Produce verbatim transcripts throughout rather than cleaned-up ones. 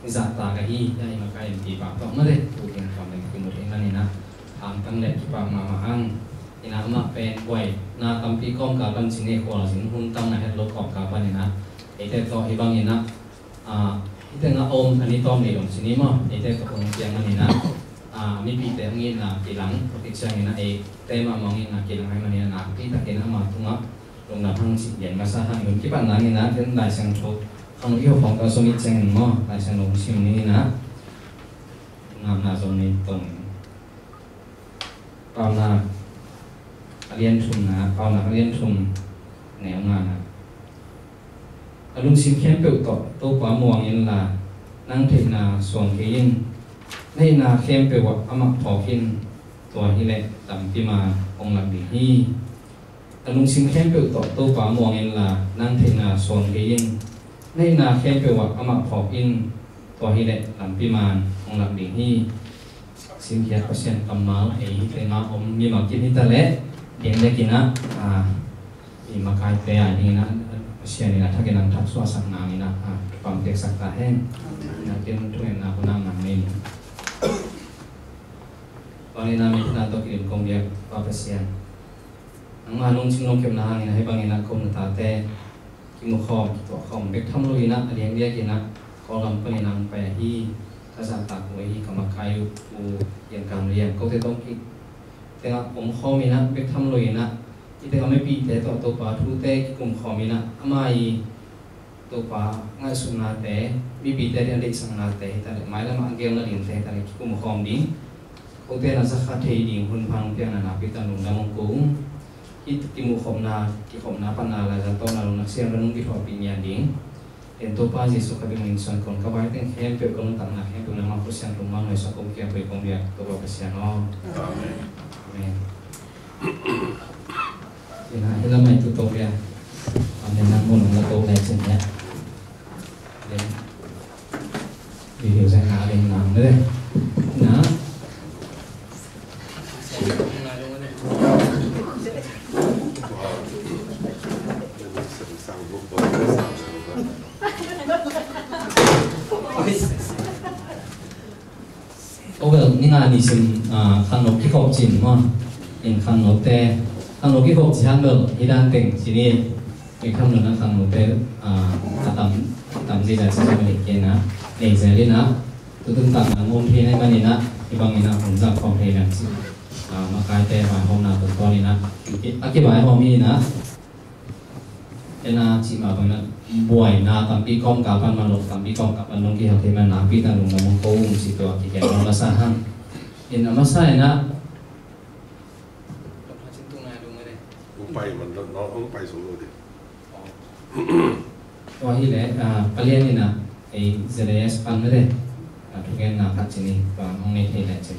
Zahtak ahi, ya i makai in pipa tawh mate, tu ding kam le kimu thei maninah, hangtang le kipak mahmah ang. Inah amah pen buaina tampi kawmkal pan cine khualzin hun tamna het lo kawmkal paninah, eite tawh hi banginah, ah, hite ngah om ani tawm nei om cini maw, eite tawh om piang maninah, ah, mipite hong itna kilang, tua khit cianginah eite mahmah hong itna kilang hai maninah, nakpi takin ama tungah lungdam hang cih gen masa hang. Hun kipan nanginah, ken Lai Siangtho khang i hopong ka sung i ciangin maw, Lai Siangtho hong sim ninginah, ngamna zong nei tong. Paunak a lian thumna, Paunak a lian thum neu ngana. A lungsim khempeuh tawh Topa muang inla, nang theihna suang kei in. Na itna khempeuh ah amah phawk in, tua hileh lampi man hong lak ding hi. A lungsim khempeuh tawh Topa muang inla, nang theihna suang kei in. Na itna khempeuh ah amah phawk in, tua hileh lampi man hong lak ding hi. Simkhiat Pasian kammal ei hi tengah om mimal kim hi taleh, gen lekinah, ah, i makaite a dinginah Pasian inah thakin ang thak suahsak nanginah, ah, pampiaksak ta hen. Nakin thungetna kunah nang nei ni. Bangina mi thuna tawh kidim kong biak Pa Pasian. Nangma lungsim lungkimna hangin ahi bangin a ko na tate kimu khawm, kituah khawm bek tham lo in a, a liang liak in a, Kawlgam panin ang pai ahi, ka zahtak uh ahi, ka makai uh, u Lian Kam Lian, kote tawh kik tengah om khawm in a, bek tham lo in a, i tengah mipite tawh Topa thute kikum khawm in a, ama i Topa ngaihsutnate, mipite ading a deihsaknate hi ta leh, mailam ah a gelna dingte hi ta leh, kikum khawm ding. Kote na zakha thei ding hun pha hong piakna nakpi tak lungdam hong ko ung. Hih kimuhkhopna, kikhopna, panna, laizang tawpna, lungnak siamna nong kithuahpih ngiat ding. Ken Topa Jesuh ka bing in suan kong ka bai teng khempeuh, ka lungtakna khempeuh nangmah Pasian tung mang noi sa kong kiang pui kong biak Topa Pasian aw. Amen. Amen. Ina, hila mai tu tawh bia. Amen. Nang mun la tawh lai cin ya. Amen. Video saya nak ada yang nang deh. Nah. Ko bel ni nga ni sim, ah, khangno kikhop cin maw. In khangnote, khangno kikhop ci hang bel hi dan teng ci ni. Ni khangno na khangnote, ah, a tam, tam ci dan ci ni ke na. Nei zel in a. Tutun tak na ngom thei nai man in a. Hi bang in a hun zak khom thei dan ci. Ah, makaite vaihawmna tawh tawh in a. A kivaihawm hi in a. Ena cih mah bangin a buaina tampi kawmkal pan man lo, tampi kawmkal pan nong kihel thei man nakpi tak lungdam hong ko ung ci tua kigen lo masa hang. In a masa in a. Hong pai man lo, hong pai sung lo ding. Tua hi leh, ah, palian in a, ei Z A S pan na de. Ah, thugenna khat ci ni, tua hong nei thei leh ci.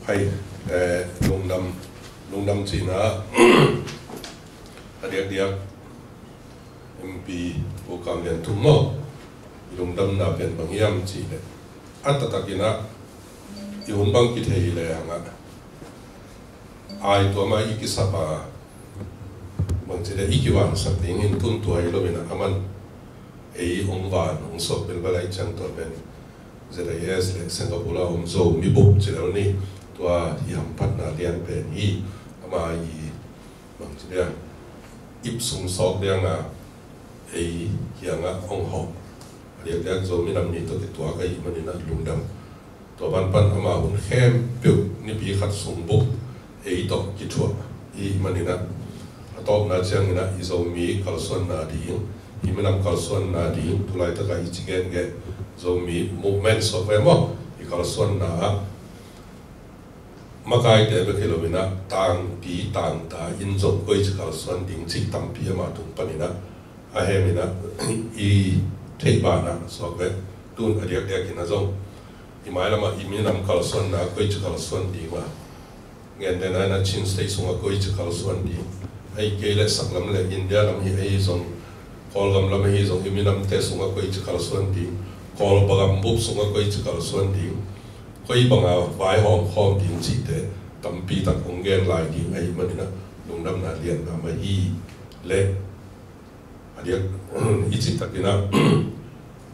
Hai, eh, lungdam, lungdam cihna a diakdiak M P Pu Kam Lian Thum maw, i lungdamna pen bang hiam cih leh, a taktak in a i hun bang kithei leh hang a, ai tua mah i kisap a, bangci leh i kivansak ding in tun tua hi lo in a, aman ei hong van hong sawk belbel a i ciang tua pen Z A S leh Singapore a om Zomi bup ci lo ni, tua i hamphatna lian pen hi. Ama i bangci dia ip sung sawk dia nga ei hiang a hong hawm. A diakdiak Zomi nam ni tawh kituak ahih manin a lungdam. Tua banban ama hun khempeuh nipi khat sung bup ei tawh kithuah ahih manin a, a tawpna ciangin a i Zomi kalsuanna ding, i minam kalsuanna ding, tulaitak a i ci gengge Zomi movement sawk ve maw, i kalsuanna ah makaite bek hi lo in a, tangpi tangta in zong koici kalsuan ding cih tampi ama tung panin a, a hem in a, i theih banah suak ve. Tun a diakdiak in a zong i mailam ah i minam kalsuanna koici kalsuan ding a, gentehna in a Chin State sungah koici kalsuan ding, ahih kei leh saklam leh India lam hi ahi zong, Kawlgam lam ahi zong i minamte sungah koici kalsuan ding, Kawlgam bup sungah koici kalsuan ding, koi banga vaihawm khawm ding cihte tampi tak hong gen lai ding ahih manin ah lungdamna lian mahmah hi. Le a diak i cih takin ah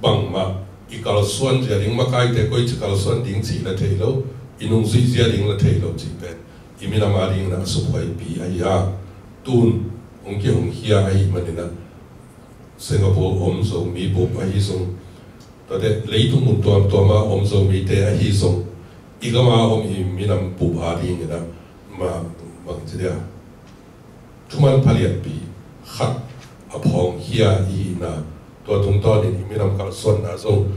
bangmah i kalsuan zia ding, makaite koici kalsuan ding cih la thei lo, i nungzui zia ding la thei lo cih pen i minam a dingin ah a sukhuaipi ahi a, tun hong kihongkhia ahih manin ah Singapore om Zomi bup ahi zong, tuate leitung mun tuamtuam a om Zomite ahi zong, i gam a om i minam bup a dingin ah ma bangci dia thuman phalianpi khat a phawngkhia i hihna, tua tungtawnin i minam kalsuanna zong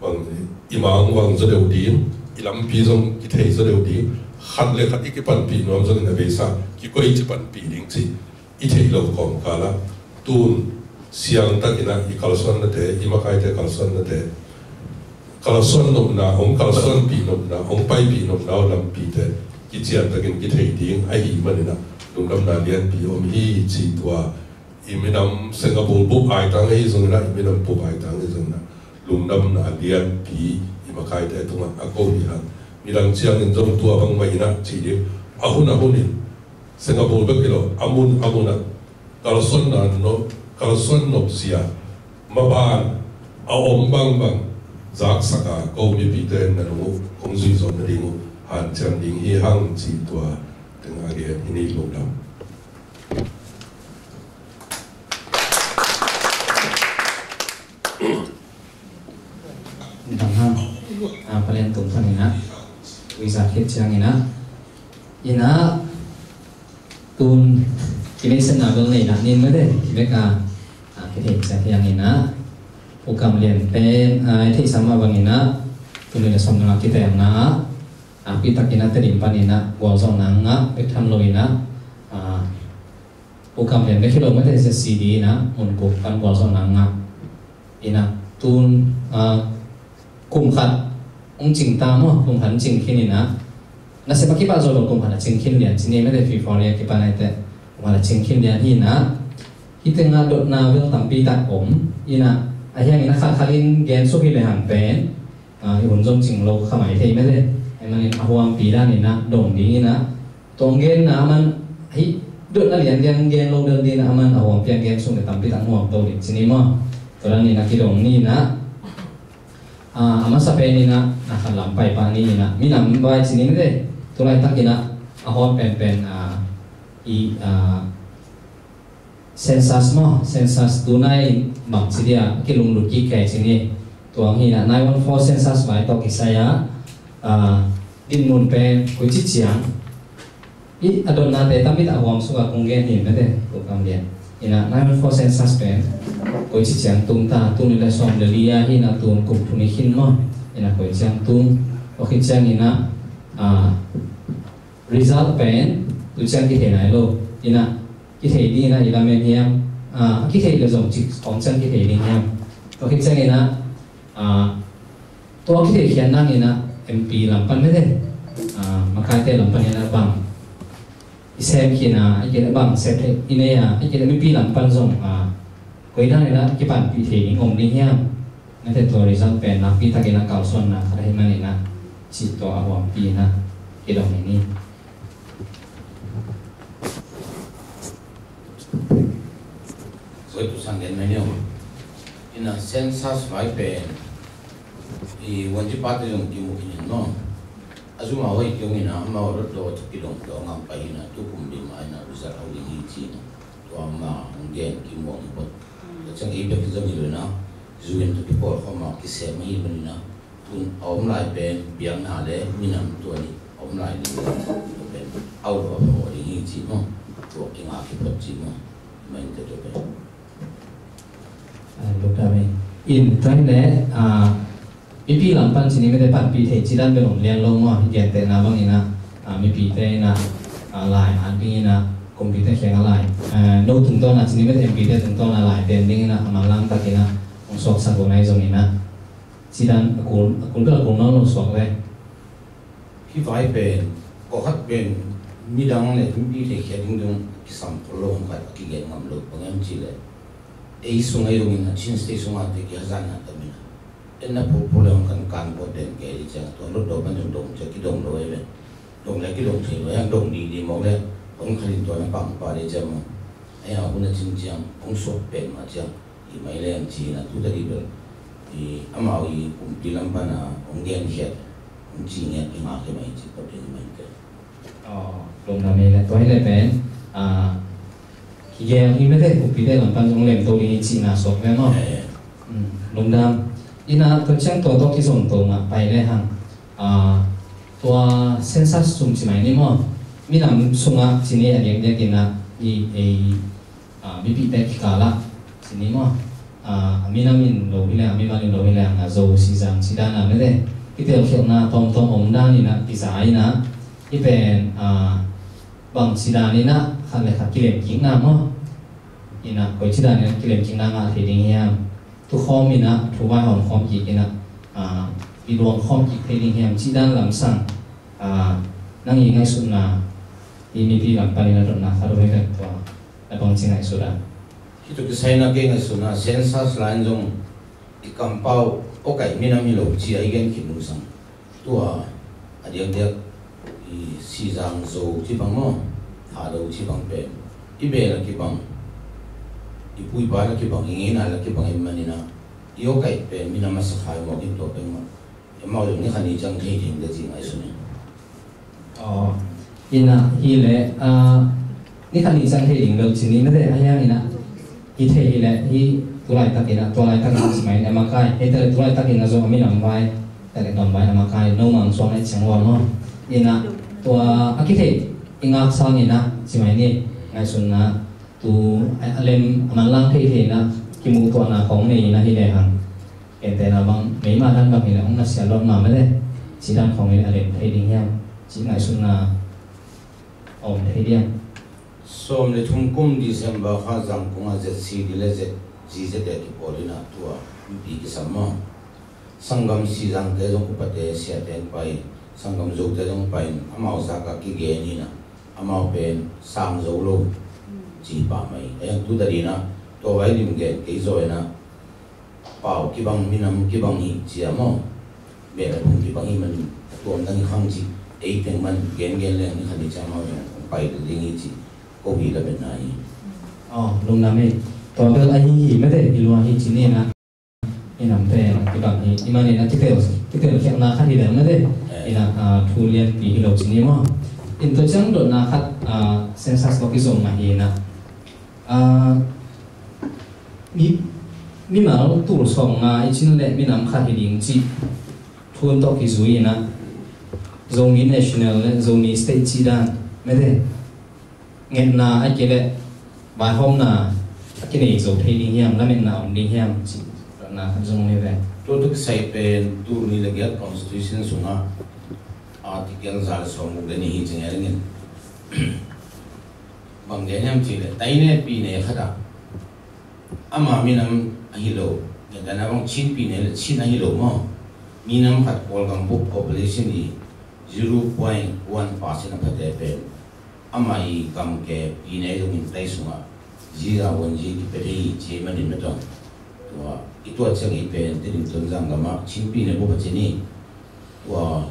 bang i mang vang zaw deuh ding, i lampi zong kithei zaw deuh ding, khat le khat i kipanpih nuam zongin a beisa kikoici panpih ding cih i theih loh kawmkal ah tun siangtakin ah i kalsuannate, i makaite kalsuannate, kalsuan nopna, hong kalsuanpih nopna, hong paipih nopna uh lampite kiciantakin kithei ding ahih manin ah lungdamna lianpi om hi cih tua i minam Singapore bup aitang ahi zongin ah, i minam bup aitang ahi zongin ah lungdamna lianpi i makaite tungah a ko hi hang. Midang ciangin zong tua bangmah in ah cih ding, a hun a hunin Singapore bek hi lo, a mun a mun ah kalsuanna nop, kalsuan nopzia maban a om bangbang zaksak a ko mipite in na nung uh hong zui zawh nading uh hanciam ding hi hang cih tua teng a gen hi ni. Lungdam. Dang hang. A, palian tung pan ina. Uiza khit ciang ina. Ina. Tun. Kine sen na bel nei na nin ma de. Kibek a. A, kithei ciang ina. Ukam lian pen. A, i thei sama bang ina. Tun ina som na kithei na. A, pi tak ina te dim pan ina. Gual zong na nga. Bek tham lo ina. A, Ukam lian bek hi lo mate, C D ina mun kuk pan gualzawhna ngah ina tun, ah, kum khat hong cing ta maw, kum khat hong cing khin ina. Nasep a kipat zo lo kum khat a cing khin lian ci ni mate, February a kipan aite kum khat a cing khin lian hi ina. Hih tengah dotna vel tampi tak om ina, a hiang ina khat khat in gen suk hi le hang pen, ah, i hun zong cing lo kha mai thei mate. Ahih manin a huampi dan ina dong ding ina, Tong gen na aman, hih dotna lian gen gen lo dal dina aman a huam piang gen sung le tampi tak nuam to ding ci ni maw. Tua dan ina kidong ni ina, ah, a masa pen ina, na khat lam pai pah ni ina, minam vai ci ni mate. Tulaitak ina, a hawt penpen, ah, i, ah, Census maw, census tunai bang ci dia, kilunglut kik kei ci ni. Tuang hi na, nine one four census vai tawh kisai a, ah, dinmun pen, koi ci ciang. I, a dotnate tampi tak a huam suk a kong gen hi mate, ko kam dia. Ina, nine one four census pen, koi ci ciang tung ta, tung ni le sawm le li a hi na, tung kum thum i khin maw. Ina, koi ciang tung, koi ciang ina, ah, Result pen tu ciang kithei nai lo. Ina, kithei ding ina i lamen hiam? Ah, kithei le zong cik om ciang kithei ding hiam? Tua khit ciang ina, ah, tua kithei khian nang ina M P lam pan mete. Ah, makaite lam pan ina bang i sem khin a, i kile bang sem i nei a, i kile mipi lam pan zong, ah, Koi dan ina kipanpih thei ding om ding hiam? Nate tua result pen nakpi takin a kalsuanna khat ahih manin a cih tua a huampi ina kidong hi ni. Koi tu sang gen mai ni om. Ina census vai pen i wanci pate zong kimu khin in maw. A zuma hoi kiong ina amau rot do kidong do ngam pai ina tu kum ding ma ina result hau ding hi ci ina. Tua mah hong gen kimuang hi pawt. Tua ciang ei bek hi zong hi lo ina, zu in tua kipawl khawm a kisem ahi lo ina, tun a om lai pen biakna le minam tua ni a om lai ni tua pen au lo a phamawh ding hi ci maw. Tua kinga kiphot ci maw. Main tua tua pen. Ah, luk dam hi. In tua hi le, ah, Mipi lam pan ci ni mete panpih thei ci dan bel om lian lo maw, i gentehna bang ina, ah, mipite ina, ah, lai at ding ina, kumpite kiang a lai. Ah, no tungtawn a ci ni mete M P te tungtawn a lai ten ding ina, a manlang tak ina, hong suaksak uh nai zong ina. Ci dan a kul, a kul bel a kul nawn lo suak ve. Hih vai pen, kawkhat pen, midang le mipi theihkhiat ding dong kisam khol lo hong khat a kigen ngam lo, bang hiam cih leh. Ei sung ei dong ina, Chin State sung a te kihazatna tam ina. En na phuh phuh le hong kan kan pawt den kei hi ciang a tua dawh pan zong dong ciang kidong lo ei ve. Dong le kidong thei lo ei, dong didi mawk le hong khalin tua na pang pa le ciang maw. Ei a hun a cin ciang hong suak pen mah ciang i mai le ang ci na tu ta di bel i amau i kumpi lam pan a hong gen khiat hong ci ngiat i ngak hi mai ci pawt ding mai te. Aw, lungdam hi le, tua hi le pen, ah, kigel hi mete, upite lam pan zong lemto ding hi cihna suak ve maw? Eh. Mm, lungdam. Ina tua ciang tua tawh kizom to mah pai le hang. Ah, tua census sung ci mai ni maw? Minam sungah ci ni a diakdiak ina i, ei, ah, mipihte kikal ah ci ni maw? Ah, a minam in lo hi leng, a mimal in lo hi leng, a Zo, Sizang ci dan a mete kitelkhialhna tawmtawm om dan ina kiza ina, i pen, ah, bang ci dan ina khat le khat kilemkikna maw? Ina koi ci dan ina kilemkikna ngah thei ding hiam? Tukhawm ina thu vaihawm khawm kik ina, ah, i luang khawm kik thei ding hiam? Ci dan lamsang, ah, nang i ngaihsutna, i mipi lam pan ina dotna khat uh hi leng tua na bang ci ngaihsut a? Hih tua kisai na kei ngaihsutna census line zong i kampau awkaih minam hi lo ci a i gen khin uh sang. Tua a diakdiak i Sizang Zo ci bang maw, Thado ci bang pen i bel a kibang, i pu i pa la kibang, i ngeina la kibang i manin a i awkaih pen minam a sakha i mawk in tua pen maw. Amau zong ni khat ni ciang thei ding ka ci ngaihsun hi. Aw, ina hi le, ah, ni khat ni ciang thei ding lo ci ni mete a hiang ina. Hi thei hi le hi tulaitak ina, tulaitak ina ci mai ina makai. Hi thei le tulaitak ina zong a minam vai, ta le dam vai na makai. No mang suang le ciang ua maw. Ina tua a kithei i ngak sang ina ci mai ni ngaihsunna. Tu a lem a manlang thei thei na kimuhtuahna khawng nei na hi le hang. Kentena bang meima dan bang hi le hong na sia lawt ma mete ci dan khawng hi le a lem thei ding hiam ci ngaihsutna a om thei diam? Sawm le thum kum December kha Zangkong a Z C D le Z G Z a kipawl ina tua mipi kisam maw? Sanggam Sizangte zong upate siate pai, sanggam Zote zong pai in amau zaka kigen ina amau pen sang zo lo ci pah mai. Ei ang tu ta dina tua vai lim gen kei zaw ina pau kibang minam kibang hi cia maw? Beh le phung kibang hi man a tuam dang hi khang ci ei teng man gen gen leng ni khan hi cia mau zong pai ding hi ci ko hi la ben na hi. Aw, lungdam hi. Tua bel ahi hi mete hi lua hi ci ni na. Minam pen kibang hi, i manin a kitel, kitel khiakna khat hi leng na de. Eh. Ina, ah, thu lianpi hi lo ci ni maw? In tua ciang dotna khat, ah, census tawh kizom mah hi ina. Ah, mi, mimal tul sawmnga i cin le minam khat hi ding ci. Thu tawh kizui ina. Zomi National le Zomi State ci dan. Mete. Ngetna a kile vaihawmna a kinei zo thei ding hiam, lametna om ding hiam ci, na khat zong ni ve. Tua tuk sai pen tul ni le giat constitution sunga article za le sawm uk le ni hi ci ngai dingin. Bang gen hiam ci le taine pine khat a ama minam ahi lo, ngetna bang Chin pine le Chin ahi lo maw? Minam khat Kawlgam buk population i zero point one percent a phate pen ama i gamke pine zong in tai sungah ziza wonzi kipia thei hi ci manin na tawh. Tua i tua ciang i pen Tedim Tonzang gamah Chin pine bup a ci ni. Tua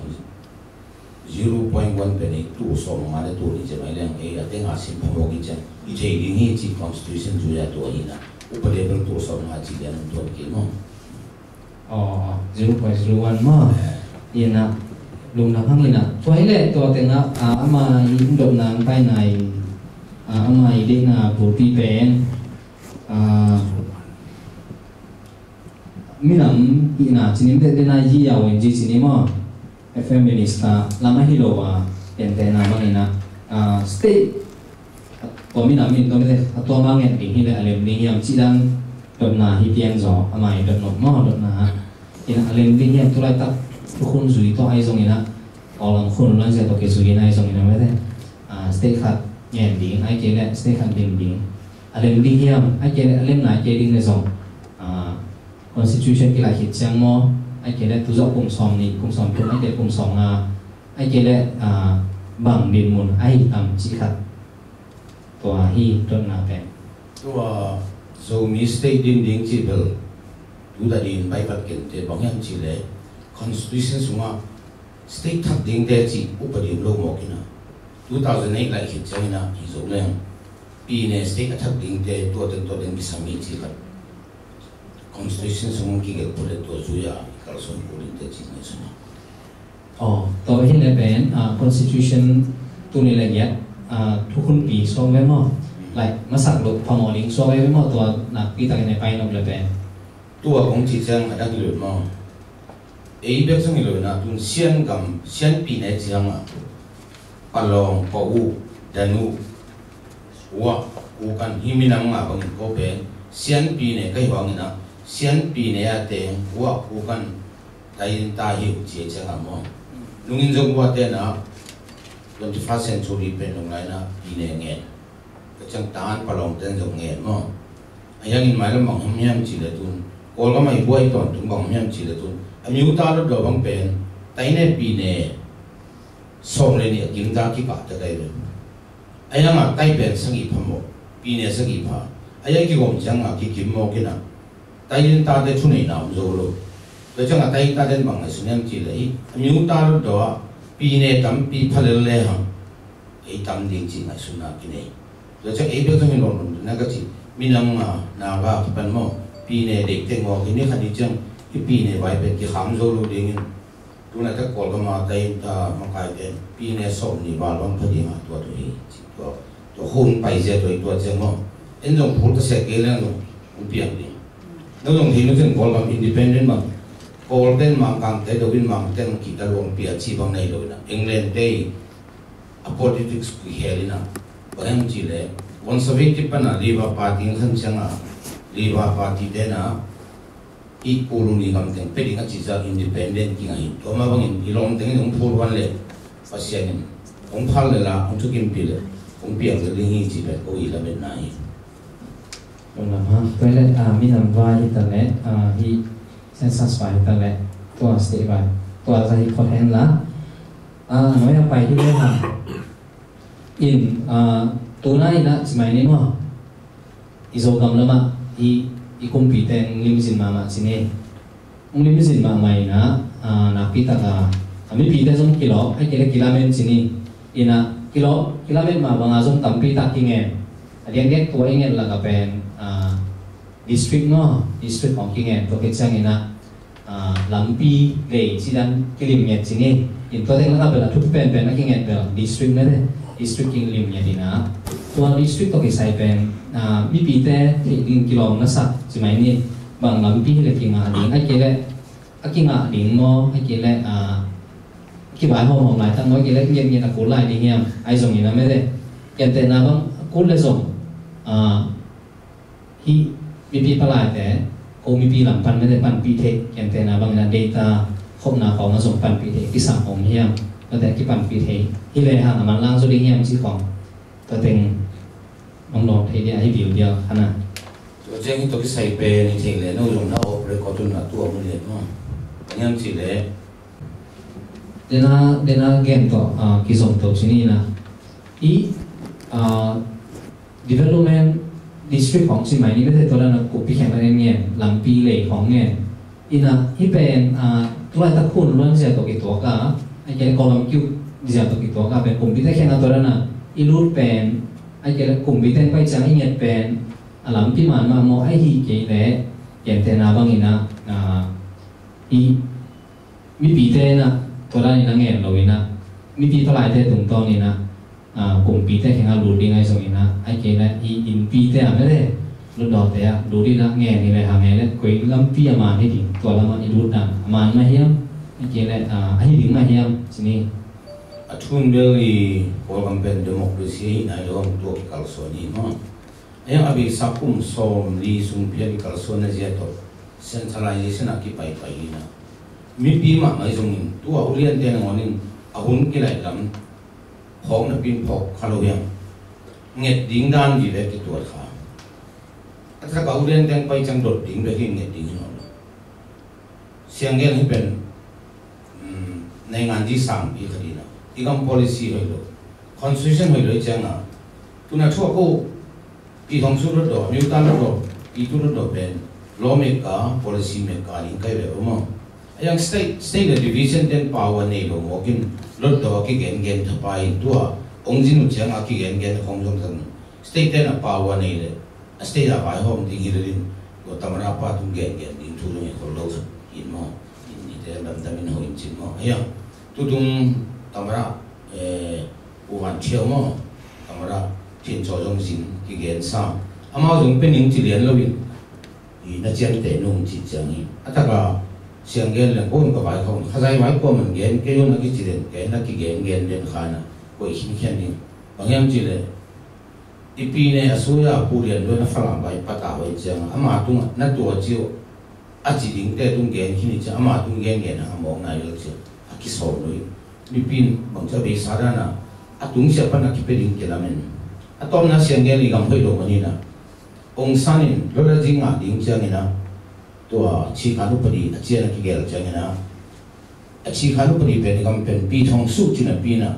zero point one pen i tu sawm nga le tu ni ci mai leng ei a teng a sin phamawk i ciang i thei ding hi ci constitution zui a tua hi na. Upa level tu sawm nga ci lian tuan kei maw? Aw, zero point zero one maw? Ina lungdam hang ina. Tua hi le tua tengah, ah, ama i dotna ang pai nai, ah, ama i deihna pulpi pen, ah, minam ina cinim deh dena yi ya wen ji cini maw? F M minister lam ahi lo a, piantehna bangin a, ah, state tua minam in tua mite a tua ma ngen ding hi le a lem ding hiam cih dan dotna hi pian zaw, amah i dot nop maw dotna. Ina a lem ding hiam tulaitak thukhun zui tawh ahi zongin a, Kawlgam khun lan zia tawh kizui in ahi zongin a mite, ah, state khat ngen ding, ahih kei le state khat dim ding. A lem ding hiam, ahih kei le a lemna ahih kei ding le zong, ah, Constitution kilaih khit ciang maw, ahih kei le tuzawh kum sawm nih, kum sawm thum, ahih kei le kum sawm nga, ahih kei le, ah, bang dinmun ahi tam cih khat tua hi dotna pen. Tua Zomi state din ding cih bel tu ta din bai vat kente bang hiam cih le Constitution sungah State thak dingte cih upa ding lo mawk in a, two thousand eight laih khit ciangin a i Zoland pine state a thak dingte tua teng tua teng kisam hi cih khat constitution sung kigelh phot le tua zui a i kalsuan kul dingte cih ngaihsun a. Aw, tua hi le pen, ah, constitution tuni le giat, ah, thukhunpi suak ve maw? Like, masak lo phamawh ding suak ve maw? Tua nakpi takin e pai nop le pen. Tua kong ci ciang a dak lut maw? Ei bek zong hi lo in a, tun Sian gam, Sian pine ciang a, Palawng, Pau, Danu, Wa, Kukan, hi minam nga bangin ko pen Sian pine ka hi bangin a, Sian pine a teng Wa, Kukan, tai in ta hi uh ci ciang a maw? Nungin zong Wa ten a, twenty-first century pen nung lai in a pine ngen. Ka ciang tan Palawng ten zong ngen maw? A hiangin mailam bang hong hiam ci le tun, Kawlgam a i buai tawntung bang hong hiam ci le tun, a miuta dotdaw bang pen taine pine sawm le nih a kimta kipah ta kai ve. A hiang a tai pen sagih pha maw, pine sagih pha. A hiang kigawm ciang a kikim mawk in a, tai in tate thuneihna om zo lo. Tua ciang a tai in tate bang ngaihsun hiam ci le hi, a miuta dotdaw a pine tampi pha lel le hang ei tam ding cih ngaihsutna kinei. Tua ciang ei bek zong hi lawm lawm na ka ci, minam nga na ka kipan maw, pine deih teng maw, kini khat ni ciang i pine vai pen kikham zo lo dingin. Tuna tak Kawlgam a tai in ta makai pen pine sawm nih val bang pha ding a tua tu hi ci tua. Tua hun pai zia tua i tua ciang maw. En zong phul ka sek kei leng zong hong piang ding. No zong thei no ciang Kawlgam independent bang. Kawl ten Mangkang te do in Mang ten kita luang pia ci bang nei lo in a. England te a politics pui hel in a. Bang hiam ci le, one seventy pan a Labour Party in khan ciang a, Labour Party te na, i Kuluni gam teng pe ding a ci ciang independent kingah hi. Tua mah bangin i lawm teng in hong phul huan le, Pasian in hong phal le la, hong thukimpih le, hong piang le ding hi ci pen ko i lametna hi. Lungdam ha. Tua le, ah, minam vai hi ta le, ah, hi census vai hi ta le, tua state vai, tua za hi khot hen la. Ah, noi a pai hi le ha. In, ah, tuna in a ci mai ni maw? I Zogam lamah i, i kumpite hong limzin mahmah ci ni. Hong limzin mahmah in a, ah, nakpi tak a, a mipite zong kilawh, ahih kei leh kilamen ci ni. In a kilawh, kilamen mah bang a zong tampi tak kingen. A diakdiak tua i nget lak a pen, ah, district maw, district hong kingen, tua khit ciangin a, ah, lampi lei ci dan kilim ngiat ci ni. In tua teng lakah bel a thupi penpen a kinget bel district mete, district kilim ngiat in a. Tua district tawh kisai pen, ah, mipite theih ding kilawm na sak ci mai ni. Bang lampi hi le kingah ding, ahih kei leh a kingah ding maw, ahih kei leh, ah, kibai hawmhawm laitak maw, ahih kei leh ngiatngiat a kul lai ding hiam, ahi zongin a mete. Gentehna bang a kul le zong, ah, hih mipi palaite, ko mipi lam pan mete panpih theih, gentehna bangin a data khopna khawng a zong panpih theih, kisam om hiam, mete kipanpih theih, hi le hang a manlang zaw ding hiam cih khawng, tua teng hong dawng thei dia, hi biu dia, ana. Tua ciang hi tua kisai pen, hi thei le, no zong na off record un na tua mun le, no. Hiam cih le. Dena, dena gen tawh, ah, kizom to ci ni na. I, ah, development district khawng ci mai ni mete tua dan a kumpi kheng dan en ngen, lampi lei khawng ngen. Ina, hih pen, ah, tulaitak hun luan zia tawh kituak a, ahih kei leh Kawlgam kiuk zia tawh kituak a pen kumpite kheng a tua dan a i lut pen, ahih kei leh kumpite pai ciang i nget pen, a lampi man mah maw ahih kei leh, gentehna bangin a, ah, i mipite in a, tua dan in a ngen lo in a, mipi palaite tungtawn in a, ah, kumpite kheng a lut ding ahi zongin a, ahih kei leh i innpite a mete, lutdawte a lut in a ngen hi le hang e le, koi lampi a man hi ding, tua lam a i lut dan a man mah hiam, ahih kei leh, ah, a hi ding mah hiam ci ni. A thun bel i Kawlgam pen democracy ahi nai lo, tua kikalsuan hi maw. Ahi a beisa kum sawmli sung phial i kalsuanna zia tawh centralization ah kipaipai hi na. Mipi mahmah ahi zongin tua uliante nangawnin a hun kilaih lam phawk napi in phawk kha lo hiam? Nget ding dan vive kituat kha. A tak a uliante pai ciang dot ding bek hi, nget ding hi nawn lo. Siang gen hi pen, um, naingan di sangpi kha ding a. I gam policy hoih lo, constitution hoih lo i ciang a, tuna thu a ko, pi thong su lo do, miu tan lo do, pi tu lo do pen, law maker, policy maker ding kai ve maw. A yang state, state le division ten power nei lo mawk in, lot daw a kigengen thapai in tua ong zin uh ciang a kigengen khong zong zang. State ten a power nei le a state a vaihawm ding hi lo in, tua tamara pa tung gengen ding thu zong i khol lo zang in maw. In i te damdam in ho in cin maw. A yang tutung tamara, eh, U Van Thiau maw, tamara Thian Chaw zong zin kigen sa. Amau zong pe ning ci lian lo in, i na ciangte nung ci ciang hi. A taka siang gen leng ko in ka vai khong. Khazai vai ko man gen, kei un a kici den, kei na kigen gen den kha na. Ko i khin khian ding. Bang hiam ci le, i pi ne a suya pu lian lo na Falam vai pata hoi ciang. Ama tung na tua ciu. A ci dingte tung gen khin i ciang. Ama tung gen gen a mawk nai lo ciu. A kisawm lo i. Mipi in bang ci a beisa dan a, a tungsiah pan a kipia ding kilamen. A tawpna siang gen i gam hoih lo manin a, Aung San in lawlazi ngah ding ciangin a, tua Cikha upadi a cian a kigel ciangin a, a Cikha upadi pen i gam pen Pyi Thaung Su cin a pi in a,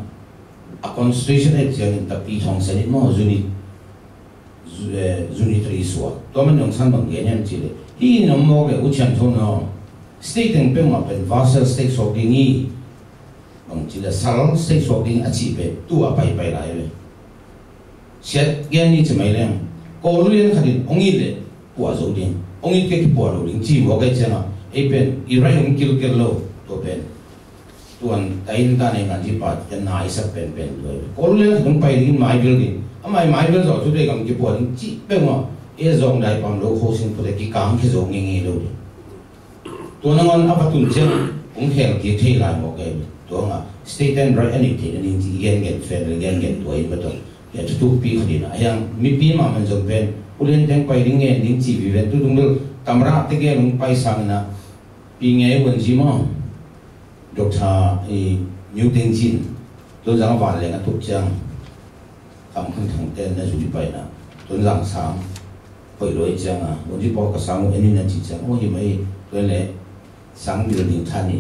a constitution et ciangin ta Pyi Thaung Sen it maw, zuni zu-, eh, zuni tari suak. Tua man Aung San bang gen hiam ci le, hih in om mawk le U Thian Tho na state teng peuhmah pen vassal state suak ding hi. Bang ci le sal state suak ding a cih pen tu a paipai lai ve. Siat gen ni ci mai leng, Kawl lian khat in ong it le puah zo ding, ong it ke kipuah lo ding ci mawk ai ciangah, ei pen i rai ong kilkel lo, tua pen tuan tain ta nei ngan ci pa, ken na i sak penpen tua hi. Kawl lian khat ong pai ding, mai bil ding, a mai mai bil zo tu dei gam kipuah ding ci peuhmah, e zong dai pam lo kho sing pute kikang khe zo ngei ngei lo ding. Tua nangawn a va tun ciang hong khel kik thei lai mawk ei. Tua hangah state and right a neih theihna ding ci i gengen, federal gengen tua in va tawh. Hia thutukpi khat in a hiang mipi mahmah zong pen ulian teng pai ding ngen ding ci viven tu dungdul tamrah te gen hong pai sangin ah pi ngei uan ci maw. Doctor i New Teng Cin Tonzang a van leng a tuk ciang kam khang thang ten na zu di pai na Tonzang sang hoih lo i ciang a, un ci pawl ka sang uh en in a ci ciang, aw hi mai, tua le sang bil ding than i,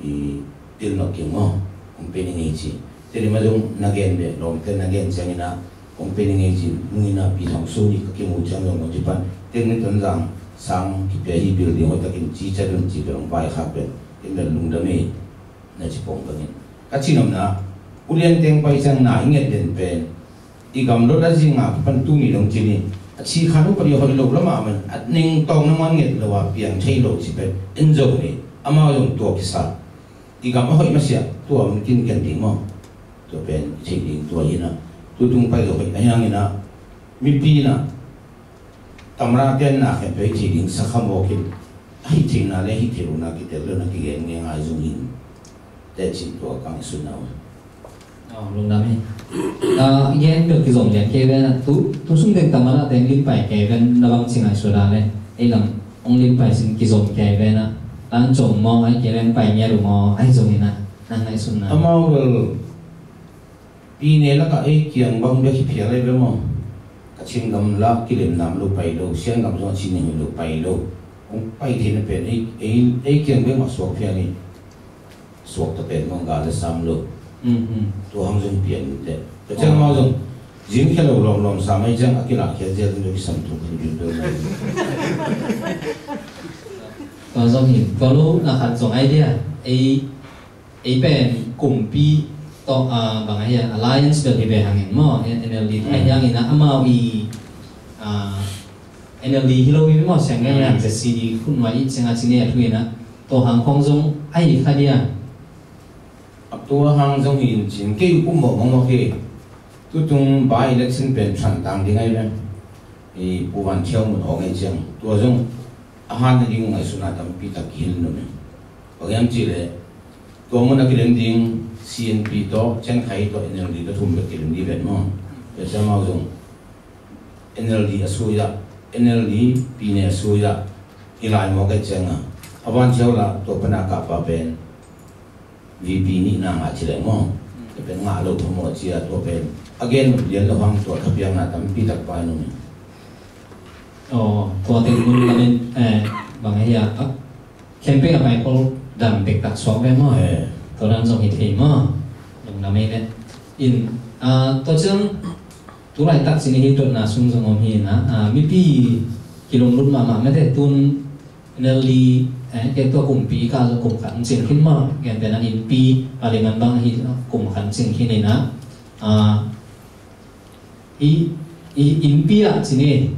i bil nok king maw, kong pe ning ei ci. Te di ma zong na gen be, lawm te na gen ciang in a, kong pe ning ei ci, nung in a pi thong su ni ka king uh ciang zong un ci pan, teng ni Tonzang sang kipia hi bil ding hoih takin ci cia dun ci bil ong vai khak pen, in bil lungdam ei. Na ci pong bangin ka ci nopna, ulian teng pai ciang na i nget den pen i gamlot a zing a kipan tuni dong ci ni, a ci khan upadi hoih lo lamah man a ning tawng nangawn nget lo a piang thei lo ci pen en zo ni, amau zong tua kisa i gam a hoih masiah tua mun kin ken ding maw? Tua pen i theih ding tua hi na, tutung pai lo hoih a hiang in a mipi na tamra ten na khen pei thei ding sakha mawk in, a hih theihna le hih theih lohna kitel lo na kigen nge ngai zung in. Te cin tua kang i sut na un. Aw, lungdam hi. Ah, gen bel kizom lian kei ve na tu, tu sung deng tamara ten lim pai kei ve na bang ci ngai sut a le. Ei lam ong lim pai sin kizom kei ve na. Tan cong maw ai kei len pai ngia lu maw ai zong in a. Nang ngai sut na. Amau bel Pi ne lakah ei kiang bang bek hi phial ei bek maw? Kachin gam lah kilemna om lo pai lo, Sian gam zong a cih ning lo pai lo. Hong pai theihna pen ei, ei, ei kiang bek mah suak phial hi. Suak ta pen mah gal le sam lo. Mhm. Tua hang zong pian in teh. Ka ciang mah zong zin khia lo lawmlawm sam ei ciang a kilah khia zial zong kisam tung khin zin lo mai. Tua zong hi, tua lo na khat zong idea. Ei Ei pen kumpi tawh, ah, bang a hian alliance bel hi ve hangin maw, N L D tawh a hiangin ah amau i, ah, N L D hi lo hi maw, siang ngen ngen Z C D khun mai i ciang a ci ne a thu in ah tawh hang khong zong a hi kha dia. A tua hang zong hi in cin kei um mawh mawh mawh hi. Tutung by election pen than tang ding a hi ven. I Pu Van Thiau mun awng ei ciang tua zong a han na ding ngaihsutna tampi tak kihil nung. Bang hiam cih leh tua mun a kilem ding C N P tawh, Cian Khai tawh, N L D tawh thum bek kilem ding ven maw. Tua ciang amau zong N L D a sui ah, N L D Pi ne a sui ah, hi lai mawk ei ciang a, a Van Thiau lah tua pan a kapa pen V P nihna ngah ci leh maw. Tua pen ngah lo phamawh ci a tua pen a gen lian lo hang tua thapiakna tampi tak pai nung. Aw, tua teng mun lamin, eh, bang a hi a, a campaign a pai pawl dam pek tak suak ve maw? Eh. Tua dan zong hi thei maw? Lungdam ei ve. In, ah, tua ciang tu laitak cin hi dotna sung zong om hi na, ah, mipi kilunglut mahmah mete tun N L D, Hih tua kumpi ka kum khat cing khin maw, gentehna innpi, parliament bang hi kum khat cing khin ina. Ah, hi, hi innpi ah cin hi.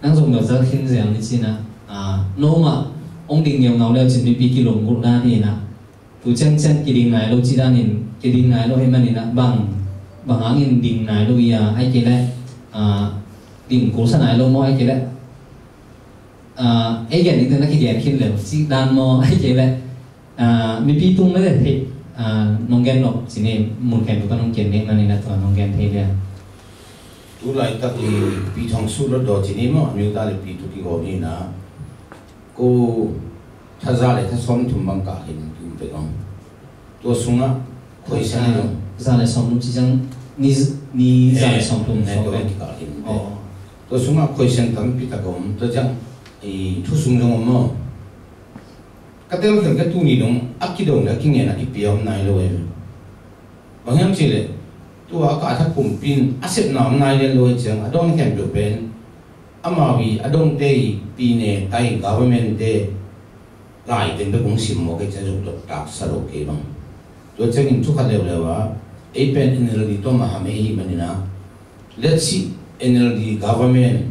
Nang zong mel zal khin zel ni cina. Ah, no mah hong ding ngeungau leu cin mipi kilunggulh dan hi ina. Tu ciangciang kiding nai lo ci danin, kiding nai lo hi manin ah bang, bang hangin ding nai lo ia, ai kei leh, ah, ding kulsa nai lo maw, ai kei leh, ah, ei gen ding te na kigen khin leu ci dan maw, ai kei leh, ah, mipi tung mah le thei, ah, nong gen lo ci ni, mun khen tu ka nong gen ding manin ah tua nong gen thei lia. Tu laitak i pi thong su lo do ci ni maw, a miu ta le pi tu ki go ni na. Ko thaza le thasawm thum bang kah khin tum pek om. Tua sungah question ni zong. Za le sawm thum ci ciang ni, ni za le sawm thum, eh, sawm tua pek kikah khin. Oh. Tua sungah question tampi tak om. Tua ciang i thu sung zong om maw. Ka tel khen ka tuni dong a kidong le a kingen a kipia om nai lo e. Bang hiam cih leh tua a kah thak kumpi in a sepna om nai lian lo e ciang a dawn khempeuh pen amau i a dongte i pine tai government te lai teng bek hong sim maw kei ciang zuk dot tak sa lo kei bang. Tua ciangin thu khat leuleu a ei pen N L D tawh maham ei hi manin ah let's see N L D government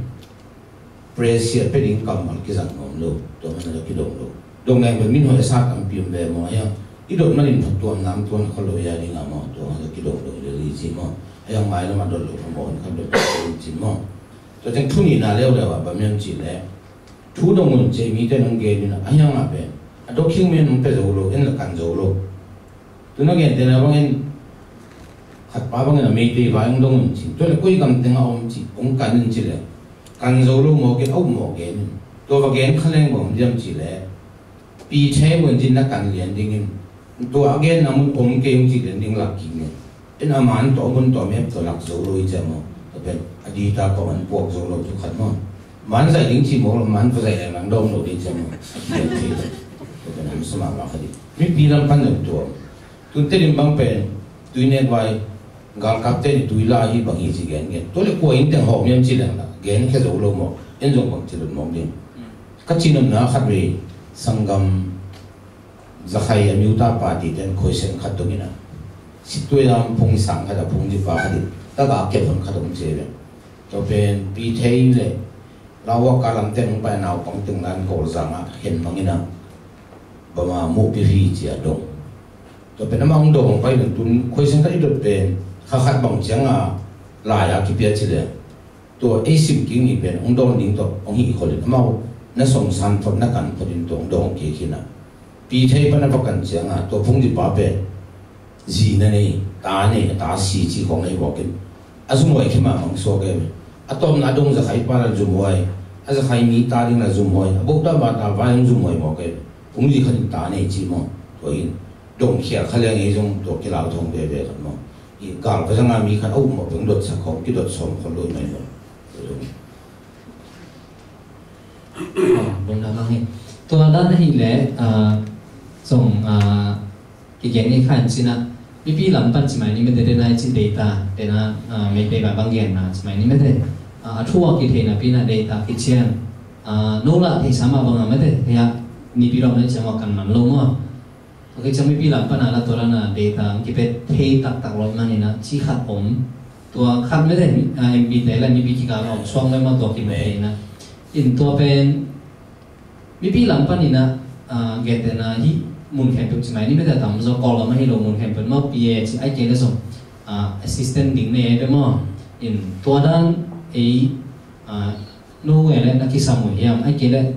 pressure pia ding kammal kizang nuam lo. Tua man a kidong lo. Dong leng pen min hoih a sa tampi om ve maw. Hiang i dot manin phattuamna om tuan khol lo ia ding a maw. Tua man a kidong lo le li ci maw. Hiang mai lam a dot lo phamawh in khat dot lo ci maw. Tua ciang thu nihna leuleu ah bang hiam cih leh thu dong un ci mite nong gen in a, a hiang ah pen a document nong pia zo lo, en la kan zo lo. Tu na gen te na bangin khat pa bangin a Meitei vai hong dong un ci. Tua le koi gam teng a om ci, hong kan in ci le kan zo lo maw gen, a up maw gen in. Tua va gen kha leng bang om diam ci le pi thei bang ci na kan lian ding in. Tua a genna mun om kei hong ci lian ding lak kik ne. En a man tawh mun tawh mep tawh lak zo lo i ciam aw. Tua pen a di ta kong an puak zo lo thu khat maw. Man zai ding ci maw, man va zai leng lang dawm lo ding ciam aw. Tua pen a masa mahmah kha ding. Mipi lam pan deuh tua. Tun Tedim bang pen tui nek vai galkap te ni tui la hi bang hi ci gen gen. Tua le kua in teng hawm hiam ci leng la gen khia zo lo maw. En zong bang ci lut mawk ding. Ka cinopna khat vei sanggam Zakhai a miuta party ten khoisen khat dong ina. Situai lam phung sang khat a phung dipa khat in. Taga kep hon khat dong ce ve. Tua pen pi thei le lawa ka lam ten hong pai naupang teng lan kawl zang a hen mang ina. Bama muh pi hi ci a dong. Tua pen ama hong dong hong pai tun khoisen khat i dot pen kha khat bang ciang a lai a kipia ci le. Tua ei sim kik ni pen hong dawn ding tawh hong hih khol in amau na song san phot na kan phot in tua hong dawn kik hi na. Pi thei pan a va kan ciang a tua phung dipa pen zi na nei, ta nei, a ta si ci khong nei bawk in a zumhuai khi mah mang suak em. A tawpna a dong Zakhai pa la zumhuai, a Zakhai mi ta ding la zumhuai, a bok ta ba ta vai hong zumhuai bawk em. Phung zi khat in ta nei ci maw. Tua in dong khial kha liang ei zong tua kilau thong veve khat maw. I gal ka zanga mi khat a um maw peng dot sak khong ki dot sawm khol lo i mai maw. Bawlna bang hi. Tua dan ahih leh, ah, zong, ah, kigen ngei kha in cina. Mipi lam pan ci mai ni mete dena i ci data, dena, ah, Meitei ba bang genna ci mai ni mete. Ah, a thu a kitheihna pi na data kician. Ah, no lah theihsa mah bang a mete, hia nipi lawm na i ciang a kan man lo maw. Ok, ciang mipi lam pan a la tua la na data ang kipet thei taktak lo i man ina ci khat om. Tua khat mete, ah, M P te la mipi kikal a om suang lo i man tua kimu thei ina. In tua pen mipi lam pan ina, ah, gentehna hi mun khempeuh ci mai ni mete tam zaw Kawlgam ahi lo mun khempeuh maw P A ci ai kei le zong, ah, assistant ding ne ai be maw. In tua dan ei, ah, no nge le na kisam uh hiam ai kei le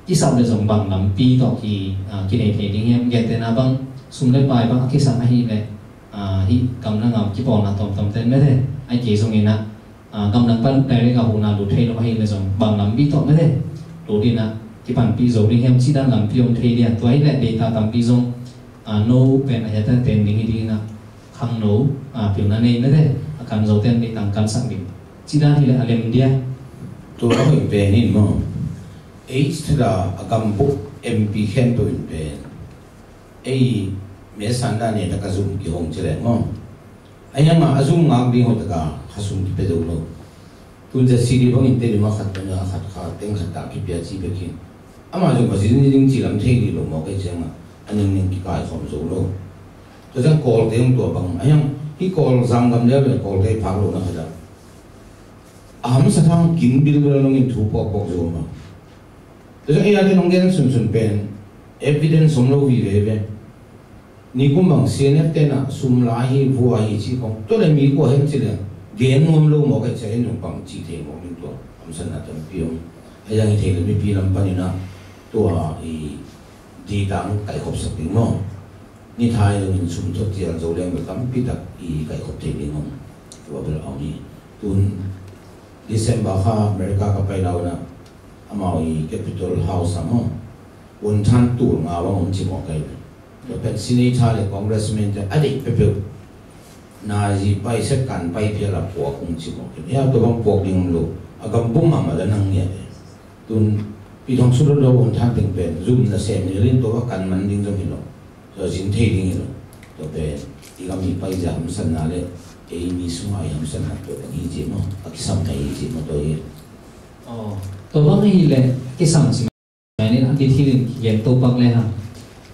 kisam le zong bang lampi tawh ki, ah, kinei thei ding hiam? Gentehna bang sum le pai bang a kisam ahih leh, ah, hih gamdang a kipawlna tawmtawm ten mete ai kei zong ina, ah, gamdang pan direct a huhna lut thei lo ahih leh zong bang lampi tawh mete lut ina kipanpih zo ding hiam? Cih dan lampi om thei dia tua ahih leh data tampi zong, ah, no pen a hiata ten ding hi ding ina khangno, ah, pilna nei mete a kan zo ten data ang kansak ding cih dan hi leh a lem dia. Tua a hoih pen in maw. Ei thada a gambuk M P khempeuh in pen ei me sanda ne taka zum kihong ci leh maw. A hiang a zum ngak ding hoih taka kha sum kipia zo lo. Tun za C D bangin te dima khat tana khat kha teng khat ta kipia ci bek hin. Amah zong Pasian ni ding ci lam thei dih lo maw, kei ciangah a ningning kikaikhawm zo lo. Tua ciang Kawlte hong tua bang a hiang, hih Kawl zanggam liau le Kawlte phak lo na khat ah a hamsa thang kim bilbel nong in thu pawkpawk zo maw. Tua ciang ei a ding hong gen sunsun pen evidence om lo vive ve. Nikum bang C N F te na sum la hi, vua hi ci kong. Tua le mi kua hen ci le gen nuam lo maw, kei ciang en zong bang ci thei maw, min tua hamsatna tampi om. A yang hi thei le mipi lam panin ah tua i data hong kaikhopsak ding maw. Ni thai zong in sum thot cial zo leng bel tampi tak i kaikhop thei ding om. Tua bel a om hi. Tun December kha America ka pai lau na, amau i Capitol House ah maw, unthan tul nga bang om ci maw kei. Tua pen senator le congressman te a deih peuhpeuh nazi pai sek kan pai phial a puak ung ci maw kei. Ya, tua bang puak ding om lo. A gam bum mahmah la nang ngiat e. Tun pi thong sulot lo unthan teng pen zum nasem hi lo in tua kan man ding zong hi lo. Tua zin thei ding hi lo. Tua pen i gam i pai zia hamsatna le ei mi sungah i hamsatna tua teng hi ci maw. A kisam thei hi ci maw, tua hi. Aw, tua bang hi le kisam ci mai nin a kithilin kigen to pak le hang.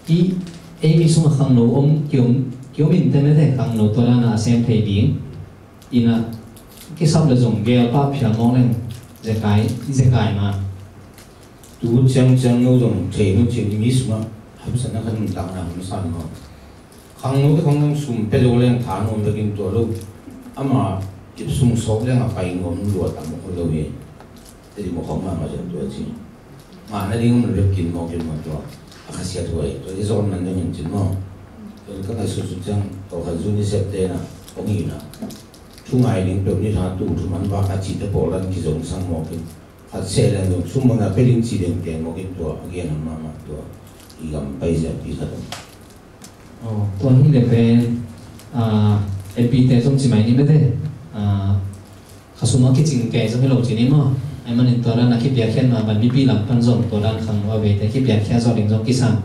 I ei mi sungah khangno om kiom, kiom in te mete khangno tua lana a sem thei ding. Ina kisap le zong gel pah phial mawng leng zekai, zekai ma. Tu ciangciang no zong thei no cin i mi sungah hamsatna khat nuntakna hamsan maw. Khangno te khong zong sum pia zo leng tha nuam bekin tua lo. Ama ip sung sawk leng a pai nuam lua tam lo hi. Te di maw khong mahmah zong tua ci. Ngah nading om lo bek kin maw, kin maw tua. A khasiat huai. Tua i zawn man ding in cin maw. Tua ka ngaihsut sut ciang tua kha UNICEF te na, kong hi na. Thu ngai ding peuh ni tha tul thum an vak a cihte pawldan kizong sang maw kin. Khat seh leng zong sum mawhna pia ding ci ding teng maw kin tua. A gen mahmah tua. I gam pai ziahpi khat om. Aw, tua hi le pen, ah, M P te zong ci mai ni mete. Ah, khasum a kicing kei zong hi lo ci ni maw. Ai manin tua dan a kipiakkhiat ma ban mipi lam pan zong tua dan khang a veite kipiakkhiat zawh ding zong kisam.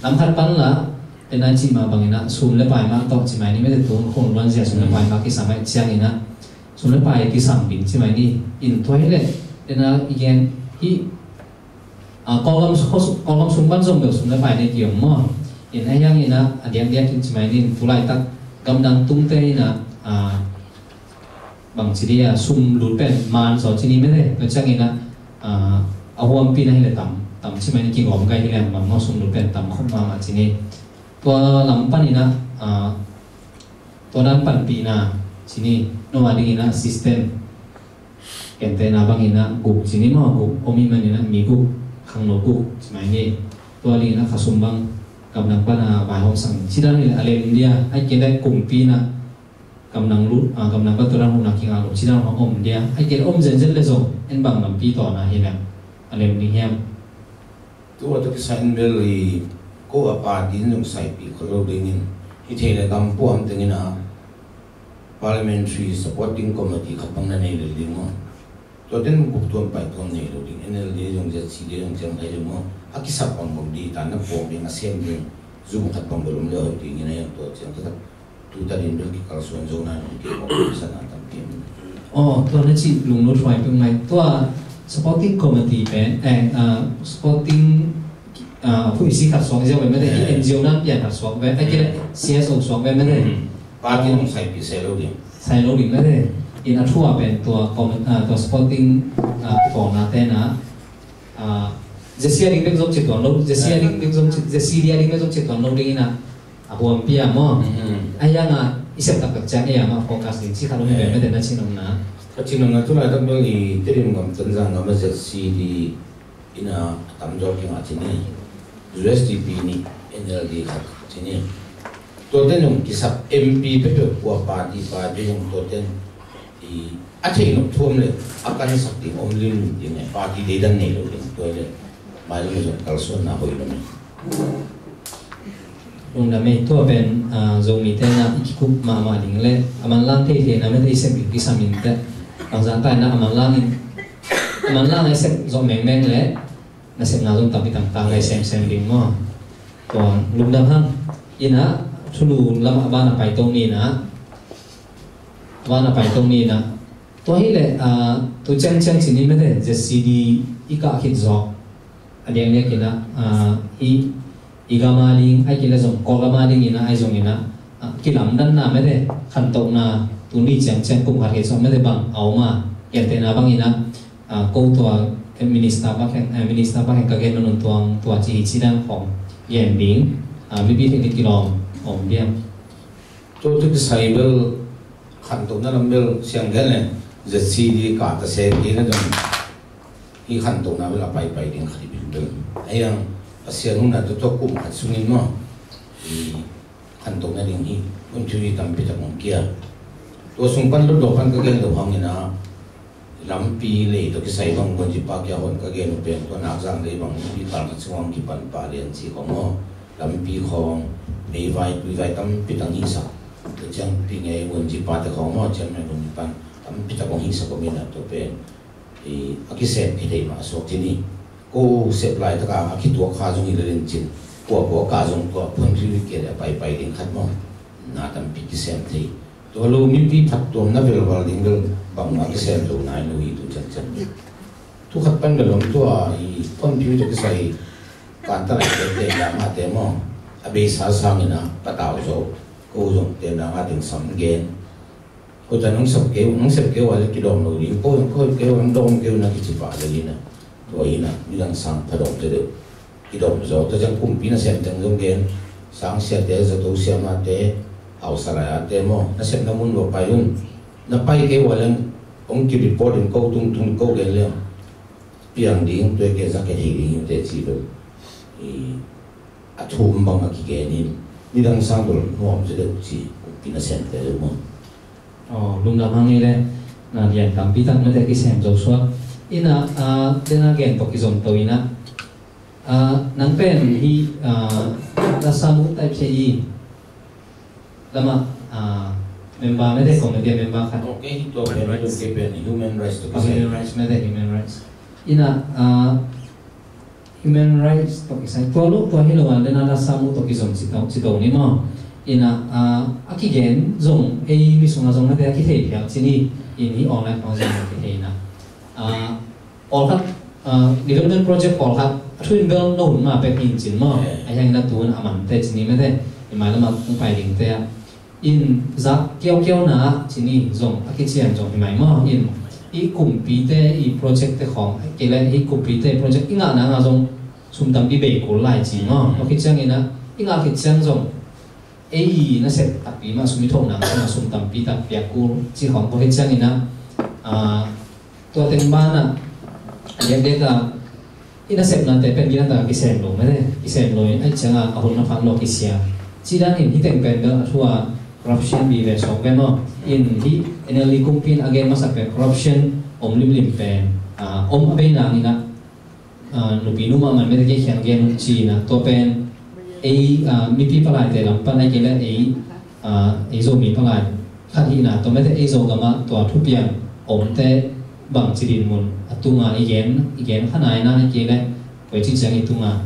Lam khat pan la, pen a cih ma bangin ah sum le pai mah tawh ci mai ni mete, tu khun luan zia sum le pai mah kisam ai ciangin ah sum le pai kisam ding ci mai ni. In tua hi le, pen a i gen hi, ah, Kawlgam su-, Kawlgam sung pan zong bel sum le pai nei ki om maw. In a hiangin ah a diakdiak in ci mai ni, tu laitak gamdang tungte in ah, ah, bang ci dia sum lut pen man zaw ci ni mete, tua ciangin ah, ah, a huampi na hi le tam, tam ci mai ni kigawm kai hi le bang maw sum lut pen tam khop mahmah ci ni. Tua lam panin ah, ah, tua dan panpihna ci ni, no a dingin ah system. Kentehna bangin ah guk ci ni maw, guk om i manin ah mi guk, khangno guk ci mai ni. Tua dingin ah khasum bang gamdang pan a vaihawm sang ci dan hi le a lem dia, ai kei le kumpi na gamdang lut, ah, gamdang pan tua dan huna kingah lo ci dan hong om dia, ai kei le om zenzen le zong en bang lampi tawna hi le a lem ding hiam? Tua tawh kisai in bel i ko a party in zong saipih khol lo dingin hi thei le gam puam tengin a parliamentary supporting committee khat bang na nei lo ding maw. Tua ten guk tuam pai tuam nei lo ding, N L D zong Z C D zong ciang thei zong maw. A kisap bang bang di ta na puak ding a sem ding zum khat bang bel om le hoih dingin a hiang tua ciang khat. Tuta din bel kikalsuan zo na nong kei mawk sana tam kei. Oh, tua na cih lunglut huai peuh mai. Tua supporting committee pen, eh, ah, supporting, ah, phuisi khat suak ziau ve mete, eh, N G O dan pian khat suak ve, eh, kile, C S O suak ve mete. Party nong saipih sai lo ding. Sai lo ding mete. In a thu a pen tua commi-, ah, tua supporting, ah, kipawlna te na, ah, Z C a ding bek zong ci tuan lo, Z C a ding bek zong ci, Z C D a ding bek zong ci tuan lo ding in a, a huampi a maw. Mhm. A hiang a i sep taktak ciang ei a mah focus ding ci kha lo hi ve mete na ci nong na. Ka ci nong na tu laitak bel i Tedim gam Tonzang gam a Z C D in a tam zaw kingah ci ni. U S D P ni, N L D khat ci ni. Tuate nong kisap M P peuhpeuh kua party party zong tuate i a theih nop thuam le a kansak ding om limlim ding e, party deidan nei lo ding tua le mai lo zong kalsuanna hoih lo me. Lungdam e, tua pen, ah, Zomite na i kikup mahmah ding le a manlang thei thei na mete i sep ding kisam in te. Bangzah tai na a manlang in, a manlang a i sep zawh mengmeng le nasepna zong tampi tangtang ngai semsem ding maw. Tua lungdam hang. Ina thulu lam a ban a paito ni na. A ban a paito ni na. Tua hi le, ah, tu ciangciang ci ni mete Z C D i kah khit zawh. A diakdiak in ah, ah, i, i gam a ding, ahih kei leh zong Kawlgam a ding in ah, ahi zongin ah, ah, kilamdanna mete, khantohna, tuni ciangciang kum khat kei sawm mete bang a om a, gentehna bangin ah, ah, ko tua, eh, minister bang kheng, eh, minister bang kheng ka gen nunung tuang tua ci hi ci dan khawng gen ding, ah, mipi theih ni kilawm om diam. Tua tu kisai bel khantohna lam bel siang gen le Z C D ka ta se kei na dong. Hi khantohna bel a paipai ding khat i bil bel. Ahi ang a sian hun a tu tua kum khat sungin maw. I khantohna ding hi. Hun cu hi tampi tak mong kia. Tua sung pan lo do pan ka gen lo hangin ah lampi lei tawh kisai bang guan ci pa kia hon ka gen uh pen tua nak zang lei bang lampi kal khat sung hong kipan pa lian ci khong maw. Lampi khong mei vai tui vai tampi tak hong hisak. Tua ciang pi ngei guan ci pa te khong maw ciang mei guan ci pan tampi tak hong hisak om in ah tua pen. I, a kisem khia thei mah suak ci ni. Ko sep laitaka a kituak kha zong hi le len cin. Kua kua ka zong tua phuanphiu hi kei le a paipai ding khat maw. Na tampi kisem thei. Tua lo mipi phattuamna velval ding bel bangmah kisem lo nai lo hi tu ciangciang. Tu khat pan bel om tua i phuanphiu tua kisai kan ta lai te te ya ma te maw. A beisa sangin ah patau zo. Ko zong te na nga ding sam gen. Ko ta nong sep keu, nong sep keu a le kidawm lo ding. Ko, ko keu, nong dawm keu na kici pah le ding na. Tua hi na, midang sang pha dawm te deuh. Kidawm zaw, tua ciang kumpi na sem teng zong gen. Sang siate, zato siamate, hausa lai ate maw. Na sepna mun va pai un. Na pai keu a le, hong ki report in ko tung tung ko gen le. Piang ding, tua ke za ke thei ding, te ci lo. I, a thum bang a kigen in, midang sang bel nuam ci deuh ci, kumpi na sem te deuh maw. Aw, lungdam hang ei le, na lian tampi tak mete kisem zo suak. Ina, ah, tena gen tawh kizom to ina. Ah, nang pen hi, ah, lasa mu taipia i. Lama, ah, member mete committee member khat. Okay, tua pen mete pen human rights to kisai. Human rights mete human rights. Ina, ah, human rights tawh kisai tua lo, tua hi lo a, dena lasa mu tawh kizom ci to, ci to ni maw. Ina, ah, a kigen zong, ei mi sunga zong mete a kithei phial ci ni, in hi online khawng zong a kithei na. Ah, pawlkhat, ah, development project pawlkhat, a thu in bel no hun ma pek in cin maw. A hiang ina tun a man te ci ni mete, i mai lama kung pai ding te a. In zak kiaukiauna ah ci ni zong a kician zong hi mai maw. In i kumpite i project te khawng kei le i kumpite project i ngahna nga zong sum tampi bei kul lai ci maw. Tua khit ciangin ah i ngah khit ciang zong ei nasep takpi mah sum i thohna nga sum tampi tak piak kul ci khawng tua khit ciangin ah, ah, tua teng banah a diakdiak ah i nasepnate pen ginataka kisem lo mene, kisem lo in aih cianga a hun a phan lo kisia. Ci danin hi teng pen bel a thu a corruption bi ve sawk ve maw. In hi N L D kumpi in a gen masa pen corruption om limlim pen, ah, om a bei nangin ah, ah, nupi nu mahmah mete kei khiang gen ci-in ah tua pen ei, ah, mipi palaite lam pan aih kei le ei, ah, ei Zomi palai khat hihna tua mete ei Zogam ah tua thupiang omte bangci dinmun a tunga i gen, i gen kha nai na aih kei le koici ciang i tunga.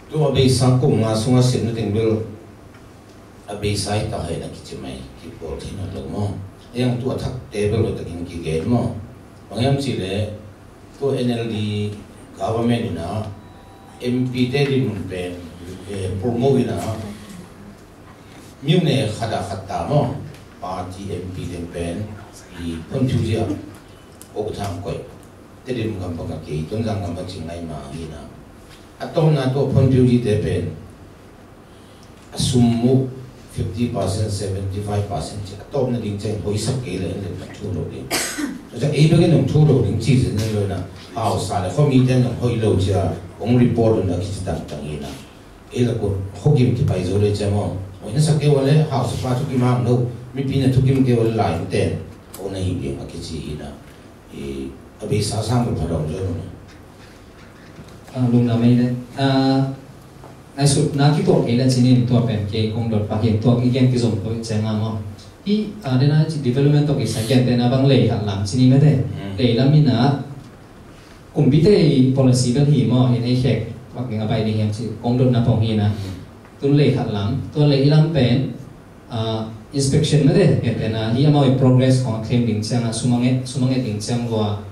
Tua beisa kum nga sunga sepna teng bel a beisa hi ta hai na kici mai kipawl thei nawn lo maw. Ei ang tua thakte bel lo takin kigen maw. Bang hiam cih le tua N L D government in ah M P te dinmun pen, eh, promote in ah myone khat ah khat ta maw. Party M P te pen i phuanphiu zia, o thang koih te dinmun gam bang a kei Tonzang gam bang cing ngai ma hi na. A tawpna tua phuanphiu zite pen a sum mu fifty percent, seventy five percent ci a tawpna ding ciang hoihsak kei le en le a thu lo ding. Tua ciang ei bek in hong thu lo ding ci zen lo na. Hausa le khuamite in hong hoih lo cia hong report un a kici tangtang hi na. Ei la kut khuakim kipai zo le cia maw. Hoih na sak kei ua le hausa pa thukim hang lo, mipi na thukim kei ua le lai in ten hong na hi ding a kici hi na. I a beisa sang bel pha dawm zo lo na. Ah, lungdam ei le. Ah, ai sut na kituak kei le cinin tua pen kei kong dot pak in tuak i gen kizom ko i ciang a maw. I, ah, dena ci development tawh kisai gentehna bang lei khat lam cini mete. Mm. Lei lam ina kumpite i policy bel hi maw, in ei khek bak ding a bai ding hiam ci kong dotna pong hi na. Mm. Tun lei khat lam, tua lei i lam pen, ah, inspection mete, gentehna hi amau i progress khong a claim ding ciang a sum a nget, sum a nget ding ciang lua,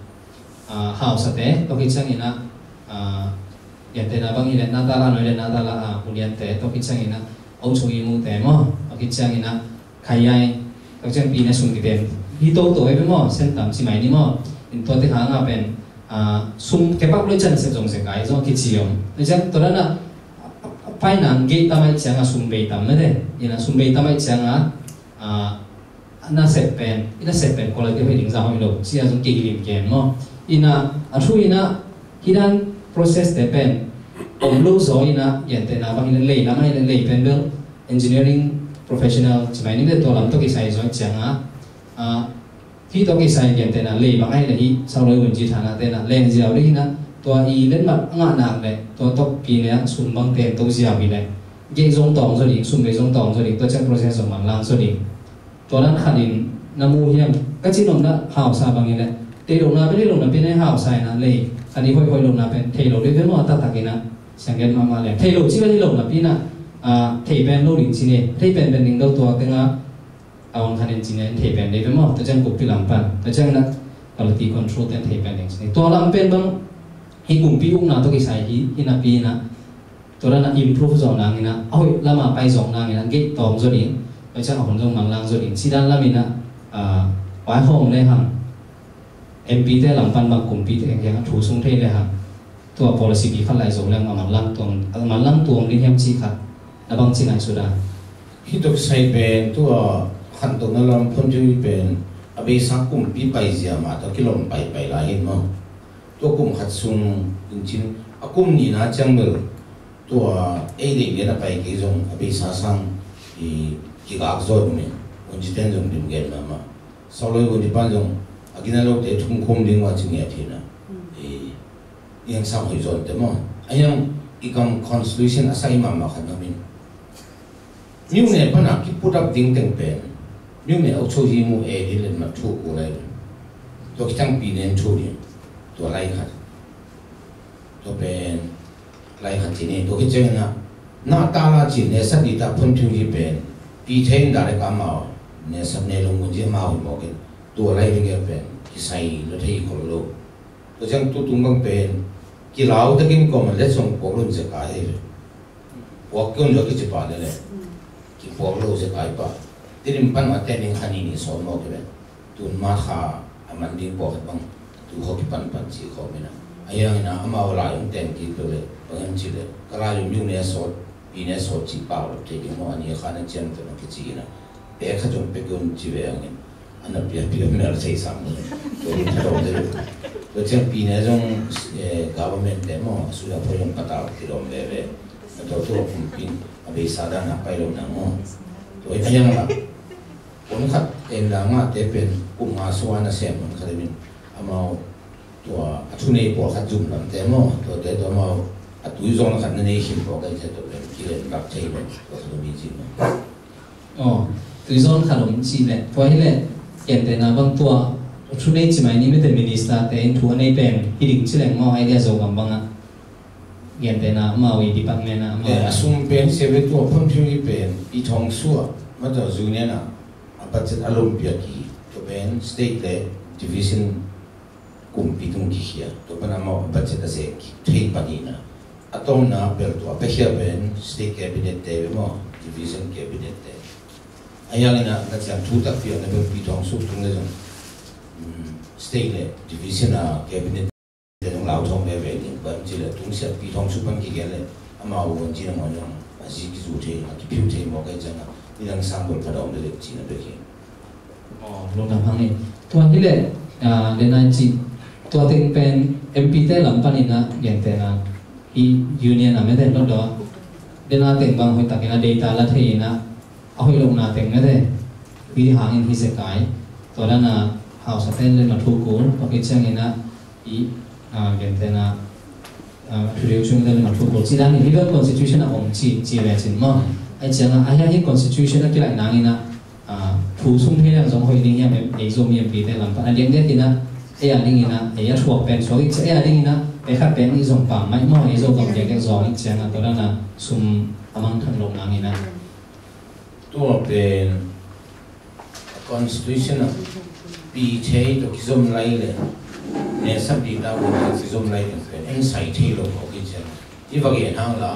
ah, hausate, tua hi ciangin ah, ah, Gentehna bang hileh Natala noi le Natala a, Buliante, tua khit ciangin a, Aucho Imute maw, tua khit ciangin a, Khayai, tua ciang pi ne sum kitem hi toto ei ve maw, sen tam ci mai ni maw. In tuate hanga pen, a, sum kepak loi ciang sep zong zekai zong kici om. Tua ciang tua dana, a, a, a, pai nang gei tam ai cianga sum bei tam mete. Ina sum bei tam ai cianga, a, na sep pen, ina sep pen quality hoih ding za hoih lo. Sia zong kihilim gen maw. Ina, a thu ina, hidan process te pen, om lo zaw ina, gentehna bang ina lei lam ai lei pen bel, engineering professional, ci mai ni le tua lam tawh kisai zaw cianga, a, hi tawh kisai gentehna lei bang ai le hi, sau loi un ci thana tena, leng ziau le hina, tua i letmat a ngah nak le, tua tawh pi le a sum bang ten tawh ziau hi le, gei zong tawng zaw ding, sum bei zong tawng zaw ding, tua ciang process zong manlang zaw ding. Tua dan khat in na mu hiam? Ka ci nopna hausa bangin le, thei lo na pen, thei lo na pen e hausa ina lei, khat i hoih hoih lo na pen, thei lo dei pen maw a taktak ina, siang gen mahmah le. Thei lo ci pen thei lo na pi na, a, thei pen lo ding ci ne, thei pen pen ding do tua tenga, a wang khat in ci ne, thei pen dei pen maw, tua ciang kumpi lam pan, tua ciang na quality control ten thei pen ding ci ne. Tua lam pen bang, hi kumpi ukna tawh kisai hi, hi na pi na, tua dana improve zawh nangina, a hoih lama pai zawh nangina, gate tawm zaw ding, tua ciang a hun zong manlang zaw ding, sidan lamina, a, vai hawm le hang, M P te lam pan bang kumpi te kiang a thu sung thei le hang, tua policy pi khat lai zo le hang, a manlang tuam, a manlang tuam ding hiam ci khat, na bang ci nai suda. Hi tok sai pen, tua khan tok na lam phun thu hi pen, a beisa kumpi pai zia ma tua kilom pai pai lai hin maw. Tua kum khat sung in cin, a kum nihna ciang bel, tua ei deih lian a pai kei zong a beisa sang i kigak zaw dum in, un ci ten zong dim gen mahmah. Sau loi un ci pan zong, a gina lote thum khum ding ua ci ngiat hi na. I, i ang sang hoih zawn te maw. A hiang i kam constitution a sai mahmah khat na min. Myone pana ki put up ding teng pen, myone a ucho hi mu e di len ma thu ku lai. Tua khit ciang pi nen thu ni, tua lai khat. Tua pen, lai khat ci ni, tua khit ciang ina, na ta la ci ne sa di ta phun thu hi pen, pi thei in da le ka mau, ne sa ne long mun ji mau hi mawk in, tua lai ding e pen, kisai lo thei khol lo. Tua ciang tu tung bang pen, kilau takin kawm le song pok lun zekai hi ve. Puak kiun lo kici pa le le. Kipuak lo zekai pa. Tirim pan ma tening khani ni sawm lo ki ve. Tun ma kha a man ding puak khat bang. Tu kho kipan pan ci kho mina. A yang ina amau lai ung ten ki pe le. Bang em ci le. Ka lai ung yung ne sawt. Pi ne sawt ci pau lo te ding mo ani kha na ciam te na kici ina. Pe kha jong pe kiun ci ve angin. Ana pia pia mina la sei sam mo. Tua rin tha dong te. Tua ciang pi ne zong, eh, government te mo. Suya po yung patau ti dong ve ve. Na tua tua kum pin a beisa dan a pai lo na maw. Tua hi a yang la. Kum khat en la nga te pen kum nga sua na sem kum khat min. Amau tua a thu nei pawl khat zum lam te maw. Tua te tua amau a tui zong khat na nei khin pawl kai te tua pen ki len lak thei pen tua khat mi ci maw. Aw, tui zong khat om ci le. Tua hi le, gentehna bang tua a thu nei ci mai ni mete minister te in thu a nei pen hi ding ci leng maw idea zo bang bang a. Gentehna amau i department a amau. Eh, a sum pen sia ve tua phun phiu i pen i thong sua ma tua zu ne na a budget a lum piak i tua pen state le division kumpi tung kikhia tua pan amau a budget a zek thei pan i na a tawmna pel tua pe khia pen state cabinet te ve maw division cabinet te a yang ina na ciang thu tak piak na pel pi thong suk tung le zong, mm, state le division a cabinet Te nung lau thawng veve ding, bang ci le tung siat pi thawng su pan kigen le, amau gon ci na maw nung, a zi kizu thei, a kiphiu thei maw kai ciang a, ni dang sang bol pha dawm le le ci na bek hi. Aw, lungdam hang ni. Tua hi le, ah, le nai ci, tua teng pen M P te lam pan ina, gen te na, i union a me te lo do. De na teng bang hoih tak ina data la thei ina, a hoih lo na teng me te. Hi hangin hi se kai. Tua dan a, hausa ten le ma thu kul, pa ki ciang ina, i, ah, gen te na, ah, thu riu chung te le ma thu kul. Ci dan in hi bel constitution a om ci, ci le cin maw. Ai ciang a, ai hi constitution a kilai nang ina, ah, thu sung thei nang zong hoih ding hiam em, ei Zomi M P te lam pan. A liang dek ina, ei a ding ina, ei a thuak pen suak ik, ei a ding ina, ei khat pen i zong pang mai maw, ei zong zong dek dek zong ik ciang a, tua dan a sum a mang thang lo nang ina. Tua pen constitution a pi thei to kizom lai le, ne sa pi ta ko kizom lai le pen, en sai thei lo ko ki ciang. I va gen hang la,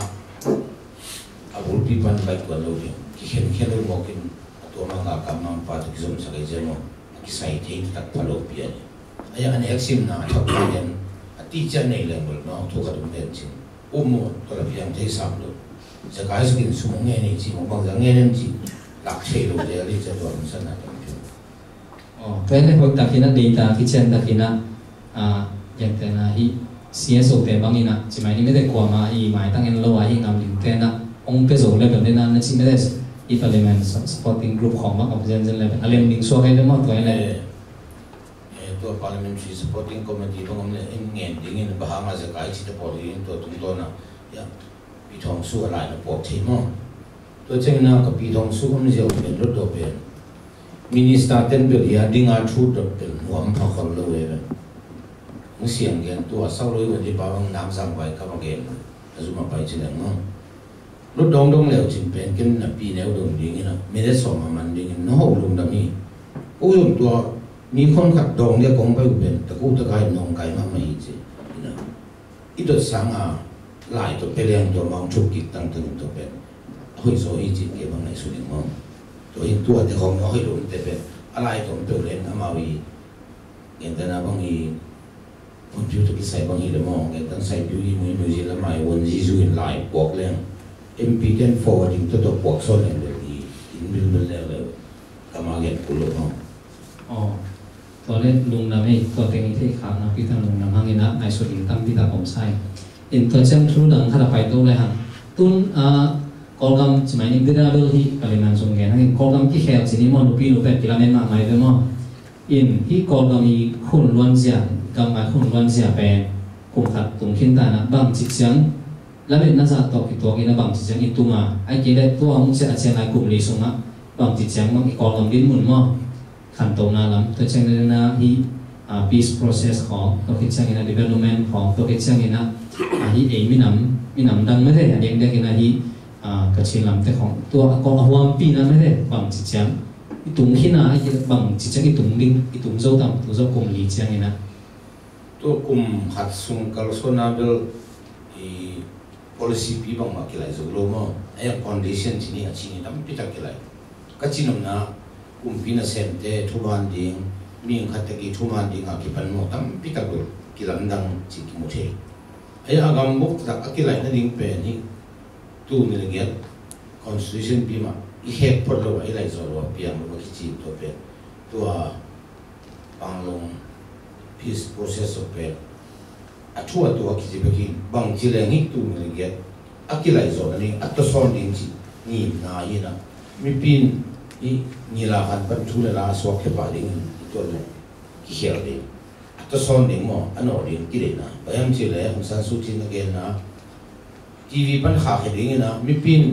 a bulpi pan baih kuan lo ding, kikhenkhen lo mawkin, a tua mangkam mangpa tawh kizomsak ahi ciang maw, a kisai thei taktak pha lopi a ni. A ya an eksimna a thak pa den, a tihciah nei leng bel maw, thu khat um den cin. Um maw, tua la piang thei sam lo. Zekai sukin sum ngen ni ci maw, bangzah ngen ni ci, lak thei lo le, a li cia tua hong sanna tampi. Tua hi leh hoih takin a, data kician takin a, a, gentehna hi, C S O te bangin a, ci mai ni mete kuama i maitang en lo a hi ngam ding te na, hong pia zo level ni na, na ci mete i parliament supporting group khawng bang a zenzen level a lem ding suak hi ve maw, tua hi leh. Eh, eh, tua parliamentary supporting committee bang om leh in ngen dingin bang hanga zekai ci te pawl dingin tua tungtawn a, ya, Pi Thawng Su a lai na puak thei maw? Tua ciangin a ka Pi Thawng Su om ziau pen, Hlutdaw pen. Minister ten bel hi a ding a thu dot bel nuam pha khol lo e. Hong siang gen tua sau lo i van di pa bang nam zang vai ka ma gen. A zum a pai ci leng maw. Hlutdaw dong leu cin pen ken na pi neu dong dingin a. Minute sawm a man dingin na ho lungdam hi. U zong tua mi khon khat dong dia kong pai u pen. Taku takai nong kai mahmah hi ci. Ina. I dot sanga lai tawh pia liang tua mah hong thuk kik tangtang in tua pen a hoih zaw hi cih kei bang ngaihsun ing maw? Tua hi tuate khawng a hoih lo te pen a lai tawh hong pia uh len amau i gentehna bang i computer kisai bang hi le maw, gentehna saipiu i mui mui zin lamai won zizu in lai puak leng M P ten forwarding tawh tawh puak sawn leng le i in bilbil leng le kama gen kul lo maw? Aw, tua le lungdam ei, tua teng i theih khak nakpi tak lungdam hangin ah ngaihsut ding tampi tak om sa hi. In tua ciang thu dang khat a pai to le hang. Tun a Kawlgam ci mai ni Bira bel hi Kalinan zong gen hangin Kawlgam kikhel ci ni maw, nupi nu pet kilamen mahmah hi ve maw. In hi Kawlgam i khun luanzia, gam ngai khun luanzia pen kum khat tung khin ta na bang ci ciang lametna zah tawh kituak in a bang ci ciang i tung a, ai kei le tua hong ciah a ciang ai kum li sungah bang ci ciang bang i Kawlgam dinmun maw. Khantohna lam, tua ciang le na hi, ah, peace process khawng, tua khit ciangin a development khawng, tua khit ciangin a, ah, hi ei minam, minam dang mete, a dengdeng in a hi, ah, Kachin lamte khawng, tua a kawng a huampina mete, bang ci ciang, i tung khin a, bang ci ciang i tung ding, i tung zo tam, tung zo kum li ciangin a. Tua kum khat sung kalsuanna bel i policy pi bangmah kilai zo lo maw? A yang condition ci ni a ci ni tampi tak kilai. Ka cinopna kumpi nasemte thuman ding, mihing khat teki thuman ding a kipan maw tampi tak lo kilamdang ci kimu thei. A yang a gam buk tak a kilai nading pen hi. Tul nih le giat constitution pi mah i khek phot lo a i lai zo lo a piang lo a kici tua pen tua Panglong peace process of pen a thu a tua kici bek hi. Bang ci leng hi tul nih le giat a kilai zo na ding a tawsawn ding ci ngimna hi na mipi in hi ngila khan pan thu le la a suak khe pah ding hi tua lo kikhel ding. A tawsawn ding maw, a nawh ding kideihna. Bang hiam cih leh Aung San Suu Kyi na genna T V pan khahkhia dingin ah mipi in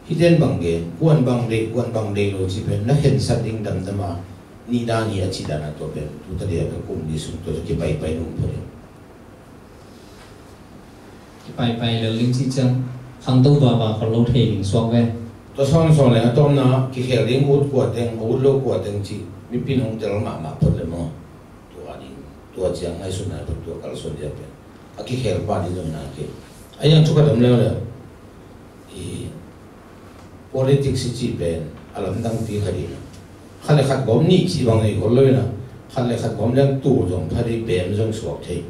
hih ten bang gen, kuan bang deih, kuan bang deih lo cih pen na khensat ding damdam a nih dan hi a cih dan a tua pen tuta dia ka kum li sung tua kipaipai nung phot ding. Kipaipai lel ding cih ciang khangto vava khol lo thei ding suak ve. Tua sawnsawn le a tawmna kikhel ding ut kua teng, a ut lo kua teng cih mipi in hong tel mahmah phot le maw? Tua ding, tua ciang ngaihsutna pen tua kalsuan dia pen a kikhel pa ding zong nai kei. A yang thu khat om leuleu i politics i cih pen a lamdang pi kha ding a khat le khat gawm nih cih bang nei gol lo in a khat le khat gawm leng tul zong pha ding bem zong suak thei.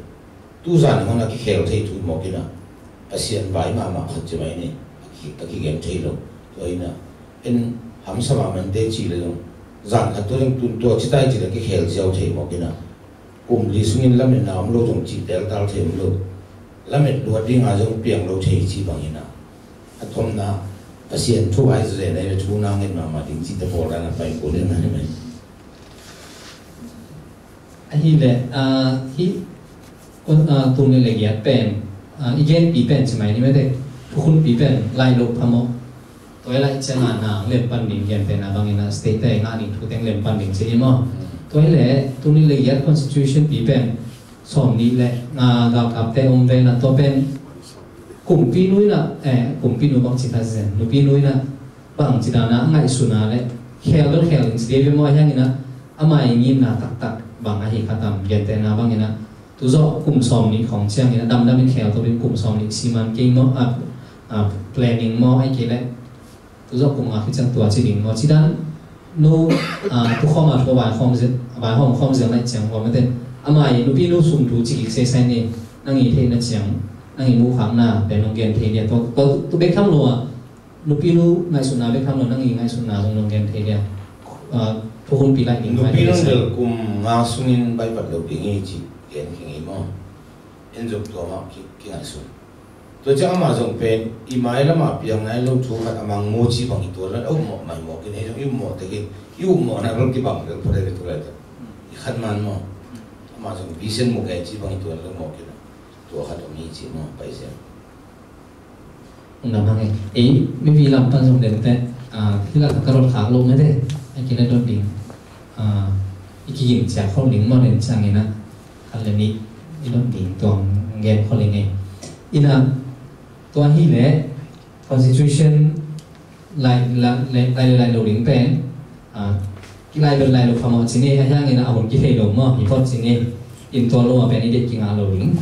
Tuzan hon a kikhel thei thu mawk in a Pasian vai mahmah khat ci mai ni a ki, a kigen thei lo. Tua in a en hamsa mahmah te cih le zong zan khat tua zong tun tua citai cih le kikhel ziau thei mawk in a kum li sungin lametna om lo zong cih teltal thei om lo. Lamet luat dinga zong piang lo thei cih bangin a a thomna Pasian thu ai zuzena i thu na ngen mahmah ding cih te pawl dan a pai kul in a hi mai. Ahih leh, ah, hih, ah, tul nih le giat pen, ah, i genpi pen ci mai ni mete, thukhunpi pen laih loh phamawh. Tua hi lai ciang a na lem pan ding gentehna bangin a state te ngah ding thu teng lem pan ding ci ni maw. Tua hi leh tul nih le giat constitution pi pen sawm nih le nga galkapte om ve na tua pen kumpi nu in a, eh, kumpi nu bang ci ta zen, nupi nu in a bang ci dan a ngaihsun a le khel bel khel in ci ve maw hiangin a ama i ngimna taktak bang ahi kha tam gentehna bangin a tuzawh kum sawm nih khawng ciangin a damdam in khel to ding, kum sawm nih siman kei maw, a, a, planning maw, ahih kei leh tuzawh kum nga khit ciang tua ci ding maw, ci dan no, a, tu khawm a thu a vai khawm zel, a vai khawm khawm zel na hih ciang ua mate. Amah i nupi nu sum thu ci kik sesai ni, nang i theihna ciang, nang i muhkhakna pen nong gen thei dia, tua, tua, tu bek tham lo a, nupi nu ngaihsutna bek tham lo, nang i ngaihsutna zong nong gen thei dia. A, thukhunpi laih ding. Nupi nu bel kum nga sungin bai vat lo ding hi ci gen kei ngei maw. En zong tua mah ki, kingaihsun. Tua ciang amah zong pen i mai lamah piang nai lo thu khat a mang maw ci bang i tuan lo, a upmawh mai mawk in, ei zong i upmawh tekin, i upmawhna bel kibang bel phot ei ve tu lai tak. I khat man maw. Amah zong vision mu kei ci bang i tuan lo mawk in. Tua khat om hi ci maw, pai sia. Ung dam hang e. Ei, mipi lam pan zong den te, a, hih lak ka dot khak lo mate. A kile dot ding. A, i kigin ciak khol ding maw den ciangin a. Khat le nih i dot ding tua gen khol ding e. Ina, tua hi le constitution lai, lai, lai, lai, lai lo ding pen, a, kilai bel lai lo kha maw ci ni, a hiangin a hun kithei lo maw, hi phot ci ni, in tua lo a pen i deih kingah lo ding.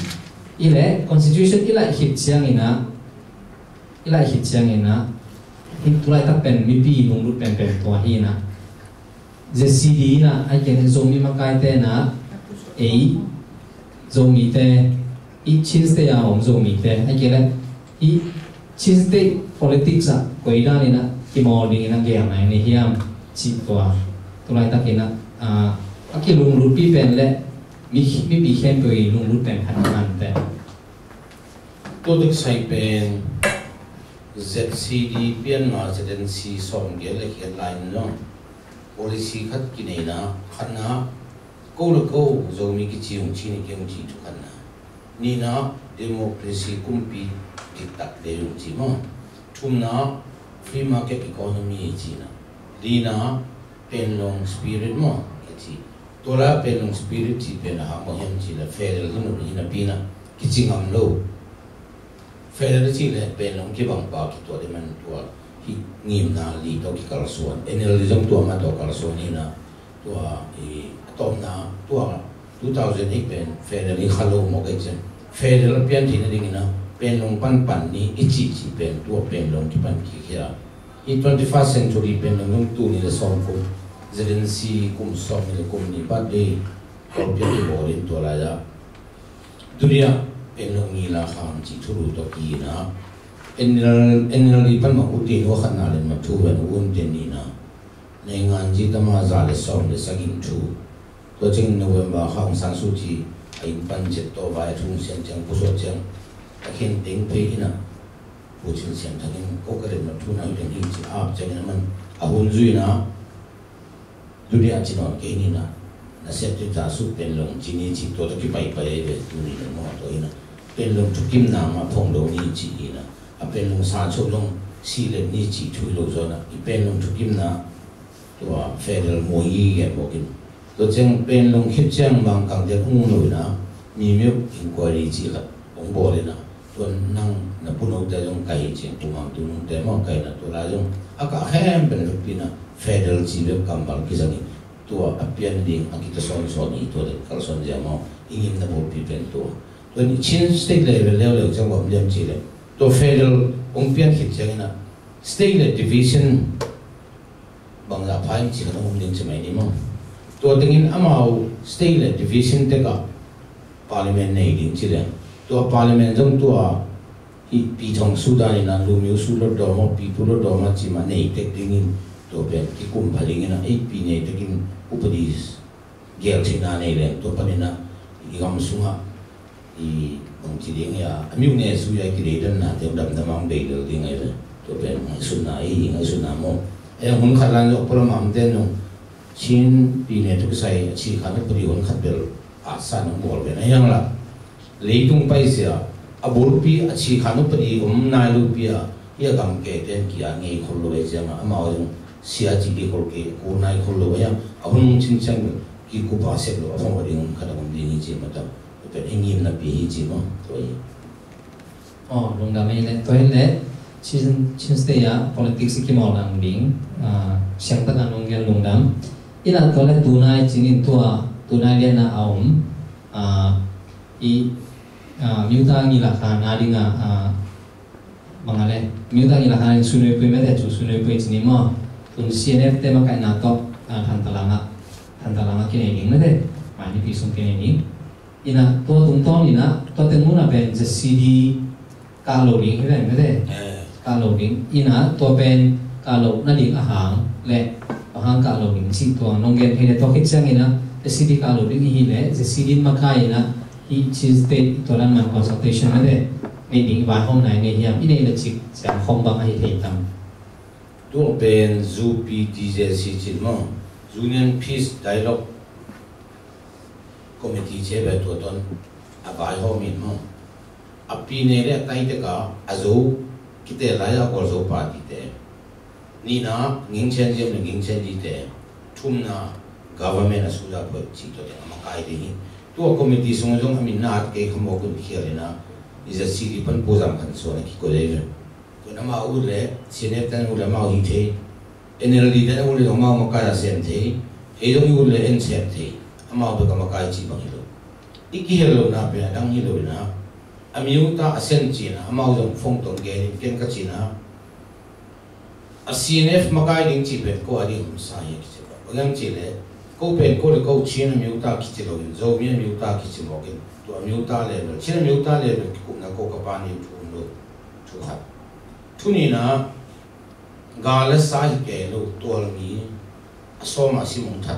I le constitution i laih khit ciangin a, i laih khit ciangin a, hi tulaitak pen mipi lunglut penpen tua hi na. Z C D na, a kei le Zomi makaite na, ei, Zomite, i Chin State a om Zomite, a kei le, i Chin State politics ah koi dan in a kimawl ding in a gel nai ni hiam cih tua. Tulaitak in a, a, a kilunglutpi pen le mi, mipi khempeuh i lunglut pen khat a man pen. Tua tek sai pen Z C D pian ma Z N C sawm gel le khiat lai in lo. Policy khat kineina, khatna, ko le ko, Zomi kici ung ci ni kei ung ci thu khatna. Nihna, democracy kumpi diktak le ung ci maw. Thumna, free market economy cihna. Lina, Panglong spirit maw, kici. Tua la Panglong spirit ci pen a hang maw hiam ci le federal hi napi na kici ngam lo. Federal cih le Panglong kibang pa kituat ding man tua hi ngimna li tawh kikalsuan. N L D zong tua mah tawh kalsuan hi na tua i a tawpna tua two thousand eight pen federal hi kha lo mawk ei cian. Federal a pian theihna dingin a Panglong panpan ni i cihcih pen tua Panglong kipan kik hi a. I twenty-first century Panglong zong tuni le sawm kum Z N C kum sawm ni le kum ni birthday kawlpiak i bawl in tua lai ah. Tunia Panglong ngila kham cih thulu tawh kina N L, N L D pan mah u tin ua khatna le mah thu ven u un tin nina. Nei ngan ji tama za le sawm le sagin thu. Tua ciang November kha Aung San Suu Kyi a inn pan ciat tawh vai a thung sian ciang pusuak ciang a khen teng phei ina. Pu Cin Sian Thang in ko ka ret mah thu na hi teng hi ci ap ciangin a man a hun zui na. Dunia ci nawn kei ni na, na sep ti ta su Panglong ci ni ci tua ta kipaipai ai ve tuni na maw tua hi na. Panglong thukimna mah phong lo ni ci hi na. A Panglong sa chop long si le ni ci thu hi lo zaw na. I Panglong thukimna tua federal maw i gen bawk in. Tua ciang Panglong khit ciang Mangkang te hong lo hi na. Mi miuk inquiry ci khat hong bawl hi na. Tua nang na pu note zong kai hi ciang pu Mang Tu Nung te maw kai na tua lai zong a kah khempeuh in vekpi na federal ci bek kammal kizang in tua a pian ding a kita sawnsawn hi tua le kalsuan zia maw i ngimna bawlpi pen tua. Tua ni Chin State level leuleu ciang bawm liam ci le tua federal hong pian khit ciangin a state le division bangzah pha in ci khat a um ding ci mai ni maw. Tua tengin amau state le division tekah parliament nei ding ci leng. Tua parliament zong tua hi pi thong su dan ina lumiu su lot dawm aw, pi pu lot dawm a ci mah nei tek dingin tua pen kikum pha dingin a ei pi nei tekin upadi gel theihna nei leng tua panin a i gam sungah i bangci ding ia a miuk ne sui a i kideidanna te damdam a hong deidel ding ai ve. Tua pen ngaihsutna i ngaihsutna maw. Ei a hun khat lan zok pula mam ten nung Chin pi ne tuk sai a ci khat upadi hun khat bel a san hong bawl ve na hiang la. Leitung paizia a bulpi a ci khat upadi om nai lupi a hi a gam ke ten kia ngei khol lo e ziang a amau zong sia ci ki khol ke kul nai khol lo e a hun hong cin ciang bel kikupa sep lo a phong a ding hun khat a om ding hi ci mata. Pen i ngimna pi hi ci maw tua hi. Aw, lungdam hi le tua hi le Chin, Chin State a politics i kimawl ang ding siangtak a nong gen lungdam. Ina tua le tunai cinin tua tunai liana a om I, ah, miuta ngila kha na ding a, ah, mangale. Miuta ngila kha na ding sunui pui mete cu sunui pui cini maw. Tun C N F te makaina tok, ah, thantalanga, thantalanga kinai ding mete. Mai ni pi sung kinai ding. Ina, tua tungtawn ina, tua tengmuna pen Z C D kah lo ding hi ven mete. Kah lo ding. Ina, tua pen kah lo na ding a hang le a hang kah lo ding cih tua nong gen thei le tua khit ciang ina, Z C D kah lo ding hi le, Z C D makai ina, hi chin state tua dan man consultation mete. Nei ding i vai hong nai nei hiam, i nei le cik ciang hong bang a hi thei tam. Tua pen U P D Z C cin maw. Union Peace Dialogue Committee che ve tua ton a vai hong min maw. A pi ne le a tai te ka a zo kite lai a kol zo party te. Nina nging chen zem le nging chen di te. Thumna government a suda poi ci to te a makai di hi. Tua committee sung zong a min na at kei khamok kun khial ina. Iza sigi pan pu zam kan so na ki ko dei ve. Kun amau ut le C N F tan ut le amau hi thei. N L D tan ut le amau makai a sem thei. Ei zong ut le en sem thei. Amau pe ka makai ci bang hi lo. I kihel lo na pe a dang hi lo ina. A miuta a sen cina, amau zong phone tong gen in ken ka cina. A C N F makai ding ci pen ko a ding hum sa hi kici ko. Bang ci le, ko pen ko le ko Chin a miuta kici lo in, Zomi a miuta kici mawk in, tua miuta level, Chin a miuta level kikupna ko ka pa ni thu um lo, thu khat. Thu nina, gal le sa hi kei lo, tual mi, a sawm a si mong that.